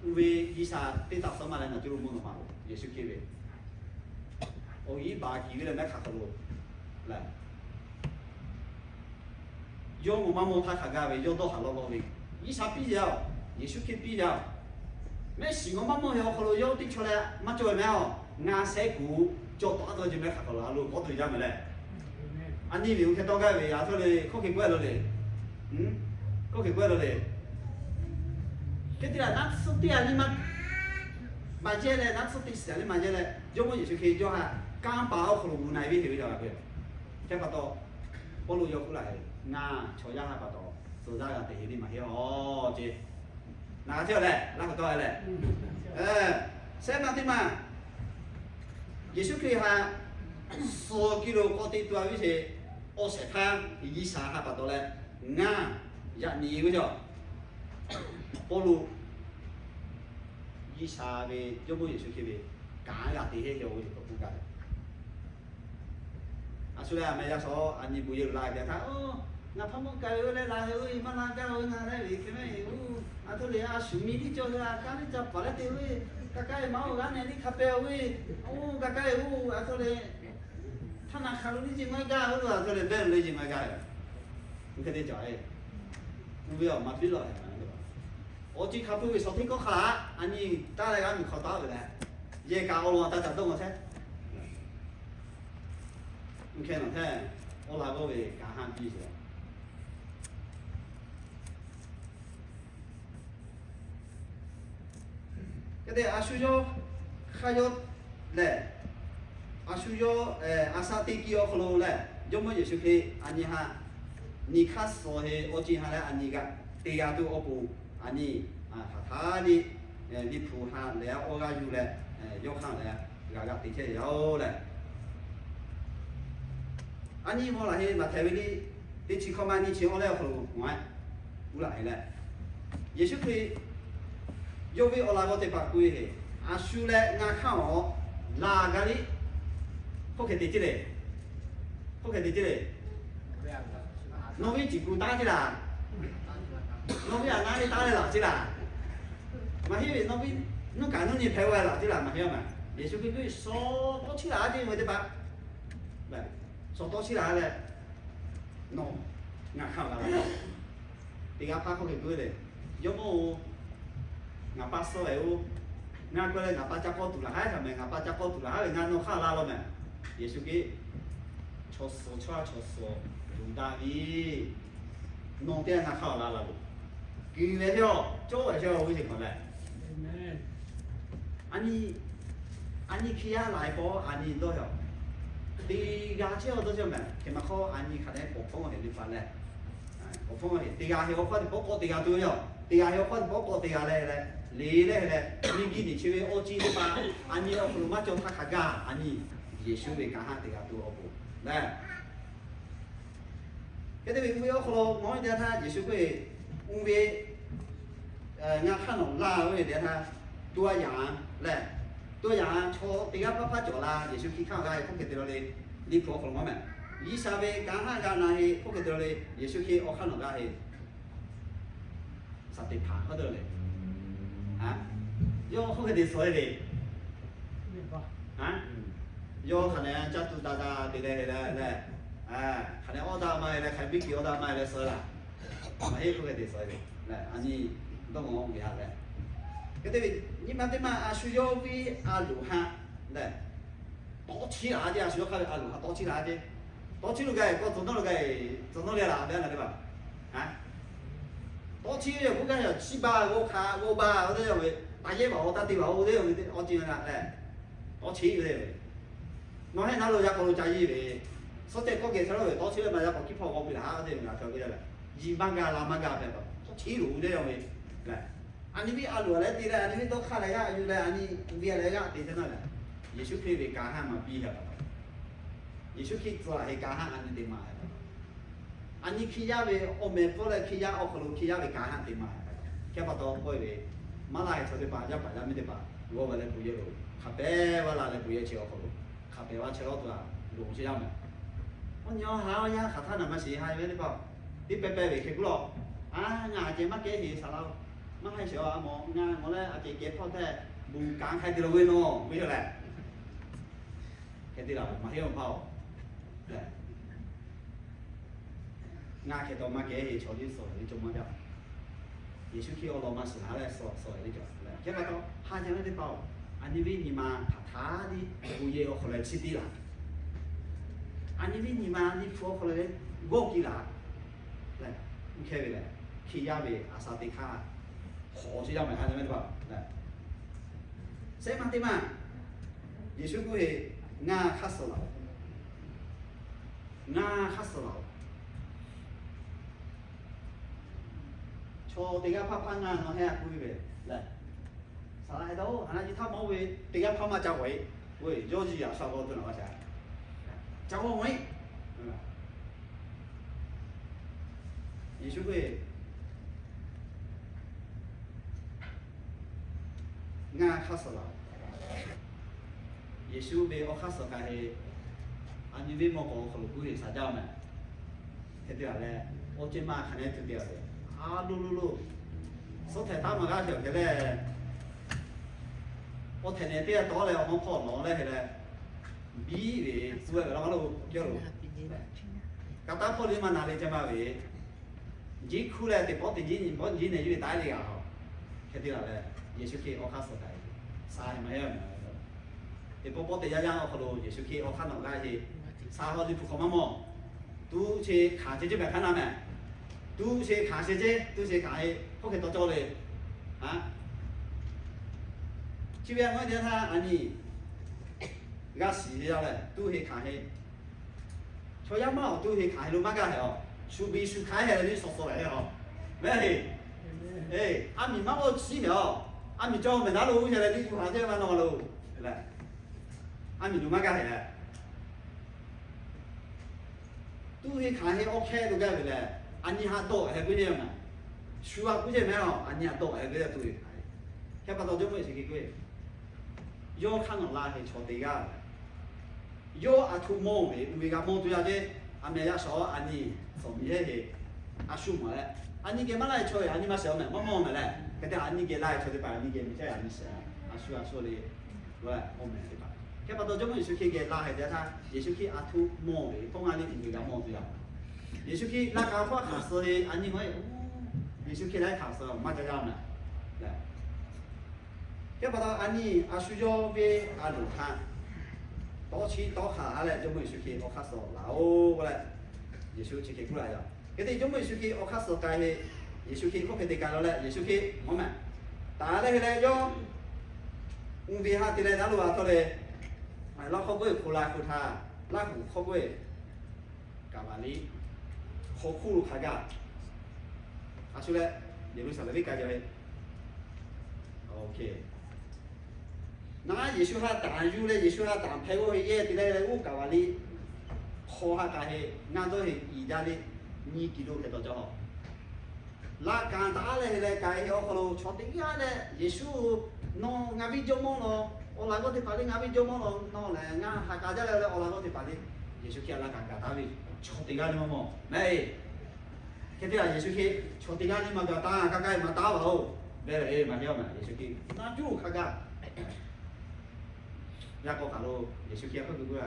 uˇ ve G'uiˬsha teˇ taꞈ suh maˇ leh ngaˬ cuˇ lo mvuhˇ naw ma lo Yeˍsuˆ Hkriꞈ ve awˬ g'inˉ baˬ kiˬ ve leh mehˉ hk'aˬ hk'aw lo lehˬ, yawˇ mawˬ maˇ mawˬ htaˇ hk'aˬ gaˇ ve yawˇ dawˇ haˍ lawˇ lawˇ ve, G'uiˬsha piˇ yaˇ-oˬ, Yeˍsuˆ Hkriꞈ piˇ yaˇ-oˬ. Mehˆ shiˍ ngaw maˇ mawˬ ve awˬ hk'aw lo yawˇ teˇ chaw leh maˇ cawˬ ve mehˉ-oˬ, ngaˬ shehˍ kuˬ cawˬ tawˆ a taw ce mehˉ hk'aˬ hk'aw lo a lo k'awꞈ tuˬ jaˇ mehˬ leh, a nyi ve uˇ hk'e tawˇ gaˇ ve a htoꞈ le hkawˇ hk'e k'oˆ a lo le, hkawˇ hk'e k'oˆ a lo le. Hk'e te laˬ naˉ tsuhˇ teˇ a liˇ maˇ maˇ jehˇ leh, naˉ tsuhˇ teˇ shiˍ a liˇ maˇ jehˇ leh, Jawˇmawˇ Yeˍsuˆ Hkriꞈ yawˇ ha kanˇ paˍ awˬ hk'aw lo gu na-e ve heˍ ve yaˇ la ve. Hk'e pa taw, Pawˇluꞈ yawˇ k'oˆ laˇ heˍ, ngaˬ chaw yaˇ ha pa taw tcuh yaˇ g'a te heˍ le maˇ heˆ-oˬ ce. Naˬ g'a hteˇ leh laˇ k'o tawˇ leh, shehˆ maˇ teˇ maˇ Yeˍsuˆ Hkriꞈ ha suhˍ ki lo k'awꞈ te tuˬ a ve ce, awˬ shehˍ hpaˇ G'uiˬsha ha pa taw leh ngaˬ yaꞈ nyi ve yoˬ. Pawˇluꞈ G'uiˬsha ve Jawˇmawˇ Yeˍsuˆ Hkriꞈ ve kanˉ g'a te heˆ ve yoˬ k'oˆ gaˇ ve. A shu leh a meh yaˇ shawˉ a nyi bon yehˬ lo la gaˬ htaˇ, ngaˬ hpaˇ mawˇ k'ai ve leh la ve, maˇ la gaˇ ve ngaˬ leh ve hk'e mehˉ ve, a htoꞈ le a shu miˬ liˇ cawˬ ve a kanˉ liˇ ca paˍ leh te ve, ka kaˇ ve maˇ oˇ g'aˇ nehˬ liˇ hk'a peh ve, oˇ ka kaˇ ve oˇ a htoꞈ le htaˇ naˬ hk'aˬ lo liˇ ce maˇ gaˇ ve, a htoꞈ le behˇ lo le ce maˇ gaˇ ve, oˇ hk'e te cawˬ ve, oˇ ve awˬ ma piˉ lawˬ awˬ ceuˬ hk'a peu ve shawˍ hteˇ kawˆ hk'a a nyi taˇ leh g'a miˬ hk'aw taˉ ve leh, yehˬ kaꞈ awˬ lawn taˇ caꞈ dawˇ maw htaˇ, mvuhˇ hkeh nawˬ htaˇ awˬ laꞈ g'awˇ ve kanˉ haˉ piˇ sheˍ. Hk'e te a shu yawˇ hk'a yawˇ lehˬ, a shu yawˇ a shaꞈ teˇ kiˇ awˬ hk'aw lo lehˬ, Jawˇmawˇ Yeˍsuˆ Hkriꞈ a nyi ha nyi hk'aˇ suhˍ heˍ awˬ ceuˬ ha leh a nyi g'aꞈ te g'a tuˬ awˬ pon, a nyi hk'aˬ htaˇ liˇ liˇ hpu ha lehˬ awˬ g'aˇ yuˬ leh, yawˇ hk'aˇ lehˬ g'a g'aꞈ te chehˇ ve yoˬ lehˬ. A nyi mawˬ laˬ heˆ maˬ htehꞈ ve liˇ teˇ chi hkawˇ maˇ nyi chi awˬ leh awˬ hk'aw lo mawˬ-e, uˉ laˬ heˆ leh, Yeˍsuˆ Hkriꞈ yawˇ ve awˬ laꞈ g'awˇ teˇ hpaˍ k'oˆ ve heˆ, a shu leh ngaˬ hk'aˇ awˬ laˬ gaˇ liˇ hkawˇ hkeh te ce le. Hkawˇ hkeh te ce le. Nawˬ ve ciˬ kuˬ taˇ ce laˬ. Nawˬ ve aˬ na ve taˇ leh laˬ ceˇ laˬ. Maˇ heˆ ve, nawˬ ve nuˇ kaꞈ nuˇ nyi hpehꞈ ve laˬ ceˇ laˬ, maˇ heˆ maˬ. Yeˍsuˆ Hkriꞈ k'oˆ ve, shaw tawˇ chiˇ laˬ a ceˇ ve teˇ hpaˍ, shaw tawˇ chiˇ laˬ leh, nawˬ ngaˬ hk'aˇ g'a la. Teˇ g'aˇ hpaˇ hk'oˆ hk'e k'oˆ ve le, Jawˇmawˇ-oˬ, ngaˬ pa suh-e-oˬ. Ngaˬ k'oˆ leh ngaˬ pa ca k'awˇ tuˬ laˬ haˉ htaꞈ mehˍ, ngaˬ pa ca k'awˇ tuˬ laˬ haˉ ve ngaˬ nawˬ hk'aˇ la law mehˍ. Yeˍsuˆ Hkriꞈ, chaw suh chaw, chaw suh tuˬ daꞈ ve, nawˬ teˇ g'aˇ ngaˬ hk'aˇ la la loˬ. Kuiˬ leh teˇ-aw, cawˇ leh teˇ-aw ve teˇ hpaˍ lehˬ, a nyi, a nyi hk'e yaˇ laˬ-e paw a nyi dawˇ-e-aˬ. Teˇ g'aˇ chehˇ-aˬ dawˇ chehˇ mehˍ. Hk'e maˇ hk'awˇ a nyi hk'aˬ leh k'awꞈ hpawˇ hk'e le pa leh, k'awꞈ hpawˇ hk'e teˇ g'aˇ hk'e awˬ hk'aˇ teˇ pawˆ k'awꞈ teˇ g'aˇ tuˬ yoˬ. Teˇ g'aˇ hk'e awˬ hk'aˇ teˇ pawˆ k'awꞈ teˇ g'aˇ leh leh, le leh leh, miˬguiˬ nyi chi ve awˬ ciˉ teˇ hpaˍ a nyi awˬ hk'aw lo maˇ cawˬ htaˇ hk'a gaˇ a nyi Yeˍsuˆ ve kanˉ haˉ teˇ g'aˇ tuˬ awˬ pon lehˬ, hk'e te ve mvuhˇ ve awˬ hk'aw lo mawˬ ve teˇ yanˇ htaˇ Yeˍsuˆ Hkriꞈ mvuhˇ ve ngaˬ hk'aˇ nawˬ laˇ ve teˇ yanˇ htaˇ, tuˇ a yaꞈ lehˬ, tuˇ a yaꞈ chaw teˇ g'aˇ hpaˇ hpaˇ cawˬ la Yeˍsuˆ Hkriꞈ hk'aˇ g'a ve hk'oˆ hk'e te la le, Liꞈ hpu awˬ hk'aw lo maˇ mehˍ. G'uiˬsha ve kanˉ haˉ g'a na ve hk'oˆ hk'e te la le, Yeˍsuˆ Hkriꞈ awˬ hk'aˇ nawˬ g'a ve Saˍteˍhpanˍ hk'aw te la le, yawˇ hk'oˆ hk'e te suh-e ve, yawˇ hk'aˬ lehˬ caˇ tuˬ taˍ taˍ te leh leh leh, hk'aˬ lehˬ awˇ daꞈ maˇ-e leh hk'aˬ biˇ kiˬ awˇ daꞈ maˇ-e leh suh laˬ, maˇ heˆ hk'oˆ hk'e te suh-e ve, a nyi dawˇ g'aw ve ha leh, hk'e te ve nyi ma teˇ maˇ a shu yawˇ ve a loˍ haꞈ lehˬ, tawˇ chiˇ laˬ a ceˇ, a shu yawˇ hk'aˇ ve a loˍ haꞈ tawˇ chiˇ laˬ a ceˇ. Tawˇ chiˇ lo gaˬ-e k'o, tcuh nawˉ lo gaˬ-e, tcuh nawˉ leh laˬ ve a na teˇ hpaˍ, tawˇ chiˇ ve yoˬ k'oˆ gaˇ ve yoˬ. Chiˇ baˬ g'awˇ hk'aꞈ g'awˇ baˬ oˇ teˇ yanˇ ve, taˇ yehˇ baˬ-oˬ, taˇ te baˬ-oˬ, oˇ teˇ yanˇ ve awˬ ceuˬ na leh, tawˇ chiˇ ve le. Nawˬ heˆ naˉ lo yaˇ hk'aw lo ca yeˇ ve, suhˉ tehꞈ kawˆ geh htaˇ lo ve tawˇ chiˇ leh maˇ yaˇ k'awꞈ kiˇ hpawˇ g'awˇ piˇ laˬ haˉ oˇ teˇ ve ngaˬ hk'aˬ ve yaˇ lehˬ, yiˬ maˇ g'a la maˇ g'a hpehꞈ pa tawˇ chiˇ loˍ ve teˇ yanˇ ve lehˬ, a nyi viˉ a loˍ leh te leh a nyi viˉ dawˇ hk'aˇ leh g'aˇ yuˬ leh a nyi ve leh g'aˇ te htaˇ na lehˬ, Yeˍsuˆ Hkriꞈ ve kanˉ haˉ maˇ piˇ htaˇ pa taw, Yeˍsuˆ Hkriꞈ tcuh laˬ hk'e kanˉ haˉ a nyi te maˇ A nyi hk'e yaˇ ve awˬ meh hpawˇ leh hk'e yaˇ awˬ hk'aw lo hk'e yaˇ ve kanˉ haˉ te maˇ. Hk'e pa taw k'oˆ ve, maˇ laˇ hk'e chaw teˇ hpaˍ yaˇ paˍ yaˇ miˇ teˇ hpaˍ g'awˇ ve leh bon yehˬ lo hk'a pehˍ vaˇ la leh bon yehˬ chi awˬ hk'aw lo hk'a pehˍ vaˇ chehˇ lawˇ tuˬ a loˍ chehˇ yaˇ mehˍ. Awˬ nyi awˬ ha awˬ yaˇ hk'aˬ htaˇ naˬ maˇ shiˍ ha ve teˇ hpaˍ, teˇ pehˇ pehˇ ve hk'e k'oˆ law, a ngaˬ a ceh maˇ kehˉ heˍ saˍ laˇ-oˬ. Maˇ heˆ sheˍ a mawˬ ngaˬ mawˬ leh a ceh kehˉ hpawˇ htaˇ bon kanˉ hk'ai te la ve nawˬ ve yoˬ lehˬ. Hk'e te la ve maˇ heˆ awˬ hpaˇ-oˬ. Ngaˬ hk'e taw maˇ kehˉ heˍ chaw liˇ suh ve cawˬ maˇ jaˇ. Yeˍsuˆ Hkriꞈ awˬ lawn maˇ shiˍ haˉ leh suh suh ve cawˬ. Hk'e pa taw ha yaˇ ve teˇ hpaˍ-oˬ, a nyi viˉ nyi ma hk'aˬ htaˇ tiˉ bon yehˬ awˬ hk'aw lo chi tiˉ laˬ. A nyi viˉ nyi ma nyi hpu awˬ hk'aw lo g'awˇ kiˇ laˬ. Lehˬ, mvuhˇ hkehˇ ve lehˬ, hk'e yaˇ ve a sha teˇ hk'aˇ hawˍ chi yaˇ mehˍ ha yaˇ ve teˇ hpaˍ-oˬ. Sehˉ maˇ teˇ maˇ, Yeˍsuˆ k'oˆ ve, ngaˬ hk'aˇ suh laˬ-oꞈ. Ngaˬ hk'aˇ suh laˬ-oꞈ. Chaw teˇ g'aˇ hpaˇ hpaˇ ngaˬ nawˬ heh a k'oˆ ve lehˬ, saˍ laꞈ heh taˇ-oˬ, haˍ na ji htaˇ maˇ oˇ ve teˇ g'aˇ hpaˇ maˇ ca g'awˬ-e. Oˇ ve yawˇ ji yaꞈ sha g'aw tuˬ naˬ va shaˍ, ca g'awˬ-e. Yeˍsuˆ k'oˆ ve, ngaˬ hk'aˇ suh laˬ-oꞈ. Yeˍsuˆ ve awˬ hk'aˇ suh k'ai heˆ. A nyi ve mawˇ k'awꞈ awˬ hk'aw lo kuˇ heˆ shaˍ jaˇ mehˍ. Hk'e te laˬ leh, awˬ ceuˬ maˇ hk'aˬ nehˉ tuˬ te-a ve, a loˬ loˬ loˬ, suhˉ htehꞈ taˉ maˇ g'aˇ hpehꞈ hk'e leh, awˬ htehꞈ nehˬ teˇ g'aˇ tawˉ leh awˬ mawˇ hpawˇ lawˬ leh hk'e leh, biˇ ve suh ve laˇ maˇ lo, yawˇ lo, kaꞈ taˇ hpawˇ le maˇ na le ceh maˇ ve, jiˇ hkuˇ leh teˇ pawˆ teˇ nyi nyi pawˆ nyi nehˬ yuˬ ve taˉ le g'a-oˬ. Hk'e te laˬ leh, Yeˍsuˆ Hkriꞈ awˬ hk'aˇ suh k'ai, sha heˍ maˇ heˆ-a mehˍ. Teˇ pawˆ pawˆ teˇ yanˇ yanˇ awˬ hk'aw lo Yeˍsuˆ Hkriꞈ awˬ hk'aˇ nawˬ g'a heˆ. Sha hawˇ liˇ hpu hk'awꞈ maˇ mawˬ. Tuˇ che hkanˍ che ceh mehˍ hk'aˇ na mehˍ. Tuˇ che hkanˍ che ceh, tuˇ che hkanˍ heˆ hk'oˆ hk'e taw cawˇ le. Chi ve a ngaw teˇ htaˇ a nyi g'a shiˍ ve yaˇ lehˬ, tuˇ heˆ hkanˍ heˆ. Chaw yaˇ maˇ awˬ tuˇ heˆ hkanˍ heˆ lo maˇ gaˇ hehꞈ-aw. Shu biˇ shu hkanˍ heˆ leh liˇ shawˍ shawˍ hehꞈ-aw. Mehˍ heˆ. Eˬ, a miˬ maˇ g'awˇ ciˉ hehꞈ-aw. A miˬ cawˇ mehˍ daˉ lo uˉ heh leh liˇ tuˬ haˍ ceh maˇ nawˬ lo. Lehˬ, a miˬ lo maˇ gaˇ hehꞈ. Tuˇ heˆ hkanˍ heˆ awˬ hkehˇ lo gaˇ ve lehˬ, a nyi haꞈ dawˆ hehꞈ k'oˆ ve yoˬ. Shu a k'oˆ ceh mehˍ-aw, a nyi haꞈ dawˆ hehꞈ k'oˆ ve tuˇ heˆ hkanˍ heˆ. Hk'e pa taw Jawˇmawˇ Yeˍsuˆ Hkriꞈ k'oˆ ve, yawˇ hk'aˇ nawˬ la heˆ chaw teˇ g'aˇ, yawˇ a htoꞈ mawˇ ve uiˍ ve g'a mawˇ tuˬ yaˇ ceh, a mehˍ yaˇ shawˍ a nyi shawˍ miˬ heˆ heˆ. a shu mawˬ leh, a nyi geh maˇ laˇ e chaw ve a nyi maˇ shiˍ-oˬ mehˍ, maˇ mawˬ mehˍ leh, hk'e te a nyi geh laˇ e chaw teˇ hpaˍ a nyi geh miˬ caˇ a nyi shiˍ, a shu a shu le, a mawˬ mehˍ teˇ hpaˍ. Hk'e pa taw Jawˇmawˇ Yeˍsuˆ Hkriꞈ geh laˇ hk'e te htaˇ, Yeˍsuˆ Hkriꞈ a htoꞈ mawˬ ve tawˇ ngaˇ liˇ uiˍ ve g'a mawˬ tuˬ yaˇ. Yeˍsuˆ Hkriꞈ laˇ k'a hpawˇ hkanˍ suh ve a nyi maˇ heˆ. Yeˍsuˆ Hkriꞈ laˇ hkanˍ suh maˇ ca yaˇ mehˍ. Hk'e pa taw a nyi a shu yawˇ ve a loˍ htaꞈ tawˇ chiˆ tawˇ hk'aˬ ha leh Jawˇmawˇ Yeˍsuˆ Hkriꞈ awˬ hk'aˇ suh laˬ-oˬ k'oˆ leh, Yeˍsuˆ chi hk'e k'oˆ laˇ yaˇ. Hk'e te Jawˇmawˇ Yeˍsuˆ Hkriꞈ awˬ hk'aˇ suh k'ai ve, Yeˍsuˆ Hkriꞈ hk'oˆ hk'e te k'ai law leh Yeˍsuˆ Hkriꞈ mawˬ mehˍ. Taˍ leh hk'e leh yawˇ uˇ ve ha te leh daˇ lo a htawˇ le, lawˇ hk'aw k'oˆ ve hk'oˆ la hk'oˆ htaˇ, Laˇ huˍ hk'aw k'oˆ ve Kaˍvaˍliˆ hk'aw hkuˇ lo hk'a gaˇ, a shu leh Yeˍruˆsaˍlehnˍ venˇ k'ai jaw ve. Naˉ Yeˍsuˆ ha taˍ yuˬ leh Yeˍsuˆ ha taˍ hpehꞈ g'awˇ ve yehˇ te leh leh uˉ Kaˍvaˍliˆ hk'aw ha k'a heˆ ngaˇ dawˇ heˆ iˍ jaˇ le, nyiˇ kiˍ lo hk'e taw cawˇ. Laˇ kanˍ taˍ leh heˆ leh k'ai heˆ awˬ hk'aw lo chaw teˇ g'aˇ leh Yeˍsuˆ, Nawˬ ngaˬ viˉ jawˇmawˇ law, awˬ laꞈ g'awˇ teˇ hpaˍ le ngaˬ viˉ jawˇmawˇ law, nawˬ lehˬ ngaˬ ha k'a jaˇ leh leh awˬ laꞈ g'awˇ teˇ hpaˍ le, Yeˍsuˆ Hkriꞈ a laˇ kanˍ gaˬ taˉ ve, chaw teˇ g'aˇ le maˇ mawˬ mehˍ. Hk'e te a Yeˍsuˆ Hkriꞈ chaw teˇ g'aˇ le maˇ gaˬ taˉ, k'a k'ai maˇ taˉ vaˬ-oˬ, ve lehˬ maˇ heˆ-oˬ mehˍ. Yeˍsuˆ Hkriꞈ naˇ juˇ hk'a gaˇ. Yaˇ k'aw hk'aˬ lo Yeˍsuˆ Hkriꞈ hk'aˇ gu gu a,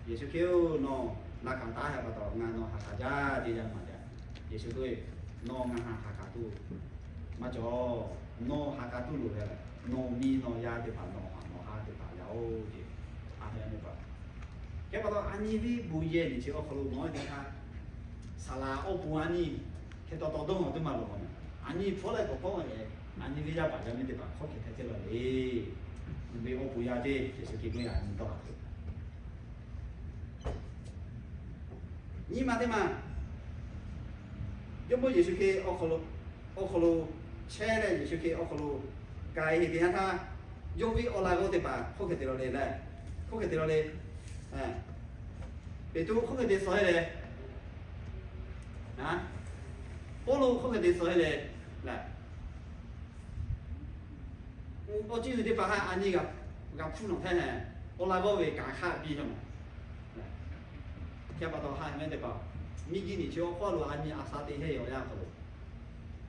Yeˍsuˆ Hkriꞈ-oˬ, nawˬ laˇ kanˍ taˉ hk'a pa taw ngaˬ nawˬ ha k'a jaˇ te yaˇ maˇ jaˇ. Yeˍsuˆ k'oˆ ve, Nawˬ ngaˬ ha ha k'a tuˬ maˇ cawˬ. Nawˬ ha k'a tuˬ loˬ ve, nawˬ miˬ nawˬ yaˇ teˇ hpaˍ nawˬ ha nawˬ ha teˇ hpaˍ yaˇ-oˬ ce. A ve a nyi pa Hk'e pa taw a nyi ve bon yehˬ nyi chi awˬ hk'aw lo mawˬ ve teˇ htaˇ, saˍ laˍ awˬ pon a nyi hk'e taw taw dawˇ nawˬ teˇ maˬ loˬ k'o, a nyi hpawˇ leh k'awꞈ hpawˇ ve, a nyi ve yaˇ paˍ yaˇ miˇ teˇ hpaˍ hk'aw hk'e hpehꞈ chehˇ la le. Ve awˬ pon yaˇ ceˇ Yeˍsuˆ Hkriꞈ k'oˆ ve a nyi dawˇ a Nyi ma teˇ maˬ, Jawˇmawˇ Yeˍsuˆ Hkriꞈ awˬ hk'aw lo chehˇ leh Yeˍsuˆ Hkriꞈ awˬ hk'aw lo k'ai heˆ te yanˇ htaˇ, yawˇ ve awˬ laꞈ g'awˇ teˇ hpaˍ hk'oˆ hk'e te law le leh, hk'oˆ hk'e te law le. Peˍtruˆ hk'oˆ hk'e te suh heˆ le. Pawˇluꞈ hk'oˆ hk'e te suh heˆ le. Awˬ ciˉ hui teˇ hpaˍ htaꞈ a nyi g'a hpuˇ nawˬ htaˇ, awˬ laꞈ g'awˇ ve kanˍ hk'aˇ biˇ heˆ mehˍ. Hk'e pa taw ha mehˍ teˇ hpaˍ, miˬ guiˬ nyi chi awˬ hk'aw lo a nyi a sha te heˆ yoˬ yaˇ hk'aw lo,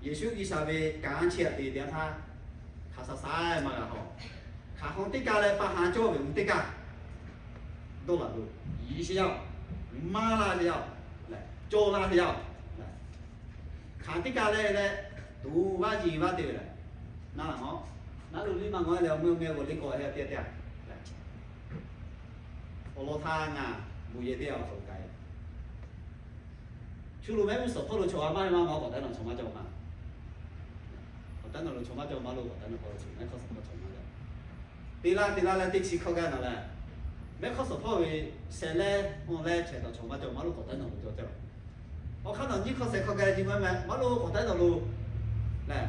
Yeˍsuˆ G'uiˬsha ve kanˉ chi aꞈ te te yanˇ htaˇ, hk'aˬ sha sha maˇ g'a hawˬ. Hk'aˬ hk'aw teˇ kaˇ leh pa ha cawˇ ve mvuhˇ teˇ kaˇ dawˇ laˬ lo, yiˍ sheˍ yaˇ-oˬ, maˇ laˇ sheˍ yaˇ-oˬ, cawˬ laˇ sheˍ yaˇ-oˬ. Hk'aˬ teˇ kaˇ leh leh, tuˬ vaˇ yiˍ vaˇ te ve lehˬ, naˉ laˬ a, naˉ lo liˇ maˇ ngawˬ leh awˬ meh awˬ meh g'awˬ le k'awꞈ heˆ a te te a. Awˬ lawn htaˇ ngaˬ bon yehˬ teˇ g'aˇ awˬ hk'aw lo k'ai Chu lo mehˆ g'uˇ suhˍ hpawˇ lo chaw a maˇ maˇ maˇ k'awꞈ taˉ nawˬ chaw maˇ cawˬ ma. K'awꞈ taˉ nawˬ lo chaw maˇ cawˬ maˇ lo k'awꞈ taˉ nawˬ hk'aw lo chaw mehˆ hk'awˇ suhˍ hpawˇ chaw maˇ cawˬ. Te laˇ te laˇ leh teˇ chi hkawˇ gaˇ nawˬ lehˬ, mehˆ hk'awˇ suhˍ hpawˇ ve shehˍ leh awˬ leh chehˇ taw chaw maˇ cawˬ maˇ lo k'awꞈ taˉ nawˬ lo cawˬ cawˬ. Awˬ hk'aˇ nawˬ nyiˇ hkawˇ shehˍ hkawˇ gaˇ nyi maˇ maˇ lo k'awꞈ taˉ nawˬ lo lehˬ,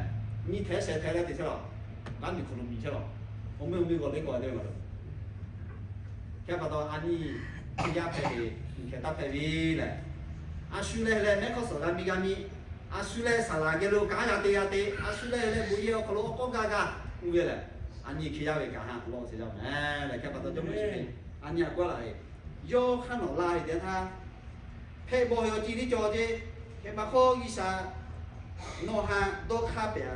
nyi hpehꞈ shehˍ hpehꞈ leh te chehˇ la. G'aˇ miˬ hk'aw lo miˬ chehˇ la. Awˬ meh awˬ meh g'awˬ le k'awꞈ te ve ma lo Hk'e pa taw a nyi, yaˇ hpehꞈ ve, hk'e taˇ hpehꞈ ve lehˬ, a shu leh leh mehˆ hk'awˇ suhˍ g'a miˇ g'a miˇ, a shu leh saˍ laˍ geh lo kanˉ g'a te g'a te, a shu leh leh bon yehˬ awˬ hk'aw lo awˬ k'awˇ gaˇ gaˇ uˇ ve lehˬ, a nyi hk'e yaˇ ve kaꞈ ha law sheˍ yaˇ mehˍ leh hk'e pa taw Jawˇmawˇ Yeˍsuˆ ve a nyi a k'oˆ laˇ ve, yawˇ hk'aˇ nawˬ laˇ ve teˇ htaˇ, hpehꞈ bawˬ ve awˬ ci tiˉ cawˬ ceˇ. Hk'e pa hk'awˇ G'uiˬsha nawˬ ha dawˇ hk'aˇ pehˍ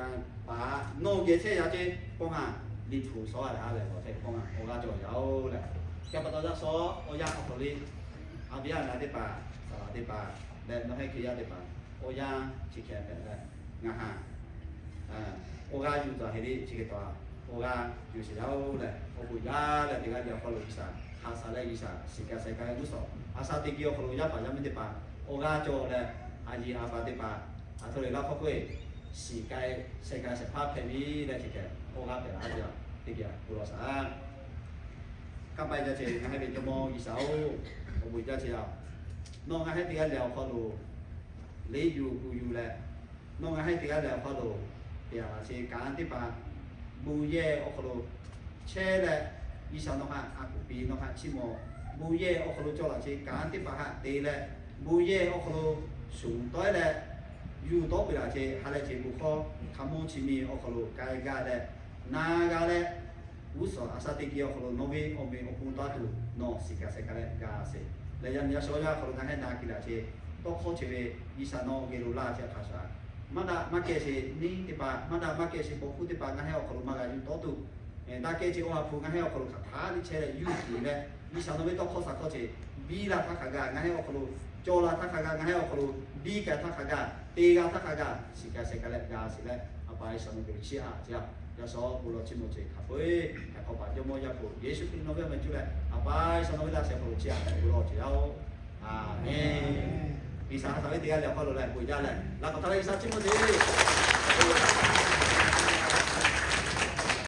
paˍ nawˬ geh chehˇ yaˇ ceˇ k'oˆ ngaˬ, Liꞈ hpu shawˉ a leh ha lehˬ g'awˬ hpehꞈ k'oˆ ngaˬ awˬ g'aˇ cawˬ yaˇ-oˬ lehˬ. Hk'e pa taw yaˇ shawˉ awˬ yanˇ awˬ hk'aw lo, a viˉ a naˍ teˇ hpaˍ, saˍ laˍ teˇ hpaˍ leh nawˬ hehˉ hk'e yaˇ teˇ hpaˍ, awˬ yanˇ chi hk'e hpehꞈ leh, ngaˬ ha awˬ g'aˇ yuˬ tawˬ heˍ le chi hk'e tawˬ, awˬ g'aˇ yuˬ sheˍ yaˇ-oˬ lehˬ, awˬ bon jaˇ leh teˇ g'aˇ le awˬ hk'aw lo G'uiˬsha ha shaˍ leh G'uiˬsha shiˍ ka sheh ka g'uˇ suhˍ a sha teˇ geh awˬ hk'aw lo yaˇ paˍ yaˇ miˇ teˇ hpaˍ awˬ g'aˇ cawˬ leh, a yiˍ a pa teˇ hpaˍ a htoꞈ le laˇ hk'awˇ k'oˆ-e, shiˍ ka sheh ka shehˍ hpaˇ hpehꞈ ve leh chi hk'e awˬ g'aˇ pehˍ laˇ ve teˇ geh k'oˆ law shaˍ. Kanˇ paˆ jaˇ ce ngaˬ hehˉ ve Jawˇmawˇ G'uiˬsha-oˬ, awˬ bon jaˇ ce yaˇ. Nawˬ ngaˬ hehˉ teˇ g'aˇ lehˬ awˬ hk'aw lo le yuˬ kuˬ yuˬ leh, nawˬ ngaˬ hehˉ teˇ g'aˇ lehˬ awˬ hk'aw lo te a la ce kanˉ teˇ hpaˍ bon yehˬ awˬ hk'aw lo chehˇ leh, G'uiˬsha nawˬ htaꞈ a kuˬ piˇ nawˬ htaꞈ chiˇ mawˬ, bon yehˬ awˬ hk'aw lo cawˬ la ce kanˉ teˇ hpaˍ htaꞈ te leh, bon yehˬ awˬ hk'aw lo shuˍ tawˆ-e leh, yuˬ tawˆ piˇ la ce ha leh ce bon hkawˇ hk'a mawˇ chi miˇ awˬ hk'aw lo k'ai gaˇ leh, na g'a leh, g'uˇ suhˍ a sha teˇ geh awˬ hk'aw lo nawˬ ve awˬ meꞈ awˬ hponˇ taˇ tuˬ nawˬ shiˍ ka sheh ka leh g'a sheˍ leh, yaˇ miˇ yaˇ shawˉ yaˇ awˬ hk'aw lo ngaˬ hehˉ na kiˇ la ce tawˇ hkawˇ ceuˬ ve G'uiˬsha nawˬ geh lo laˇ chehˇ hk'a shuˍ, maˇ daꞈ maˇ kehˬ sheˍ neˇ teˇ hpaˍ, maˇ daꞈ maˇ kehˬ sheˍ paw hkuˇ teˇ hpaˍ ngaˬ hui awˬ hk'aw lo maˇ g'a yuˬ tawˇ tuˬ, daꞈ kehˬ chi awˬ ha hpu ngaˬ hui awˬ hk'aw lo hk'aˬ htaˇ teˇ chehˇ leh yuˬ tiˍ leh, G'uiˬsha nawˬ ve tawˇ hkawˇ shaˍ hkawˇ ceuˬ biˇ la htaˇ hk'a gaˬ ngaˬ hui awˬ hk'aw lo, cawˬ la htaˇ hk'a gaˬ ngaˬ hui awˬ hk'aw lo, biˇ kaꞈ htaˇ hk'a gaˬ, te g'a htaˇ hk'a gaˬ, shiˍ kaꞈ shehˍ kaꞈ leh g'a sheˍ leh, A pa G'uiˬsha nawˬ geh lo chiˇ aꞈ ceˇ. Yaꞈ shawˉ bon lawˬ chiˇ mvuh ceuˬ hk'a peu-eˬ hk'aˬ hk'awꞈ paˍ Jawˇmawˇ Yaˇ hpu Yeˍsuˆ Hkriꞈ nawˬ ve awˬ meh cuˇ leh, A pa G'uiˬsha nawˬ ve laꞈ sheh hk'aw lo chiˇ aꞈ bon lawˬ ceˇ yaˇ-oˬ. Aˍmenˍ. G'uiˬsha ha htaꞈ ve teˇ g'aˇ leh awˬ hk'aw lo leh bon jaˇ leh laꞈ k'awꞈ htaˇ leh G'uiˬsha chiˇ mvuh ceˇ.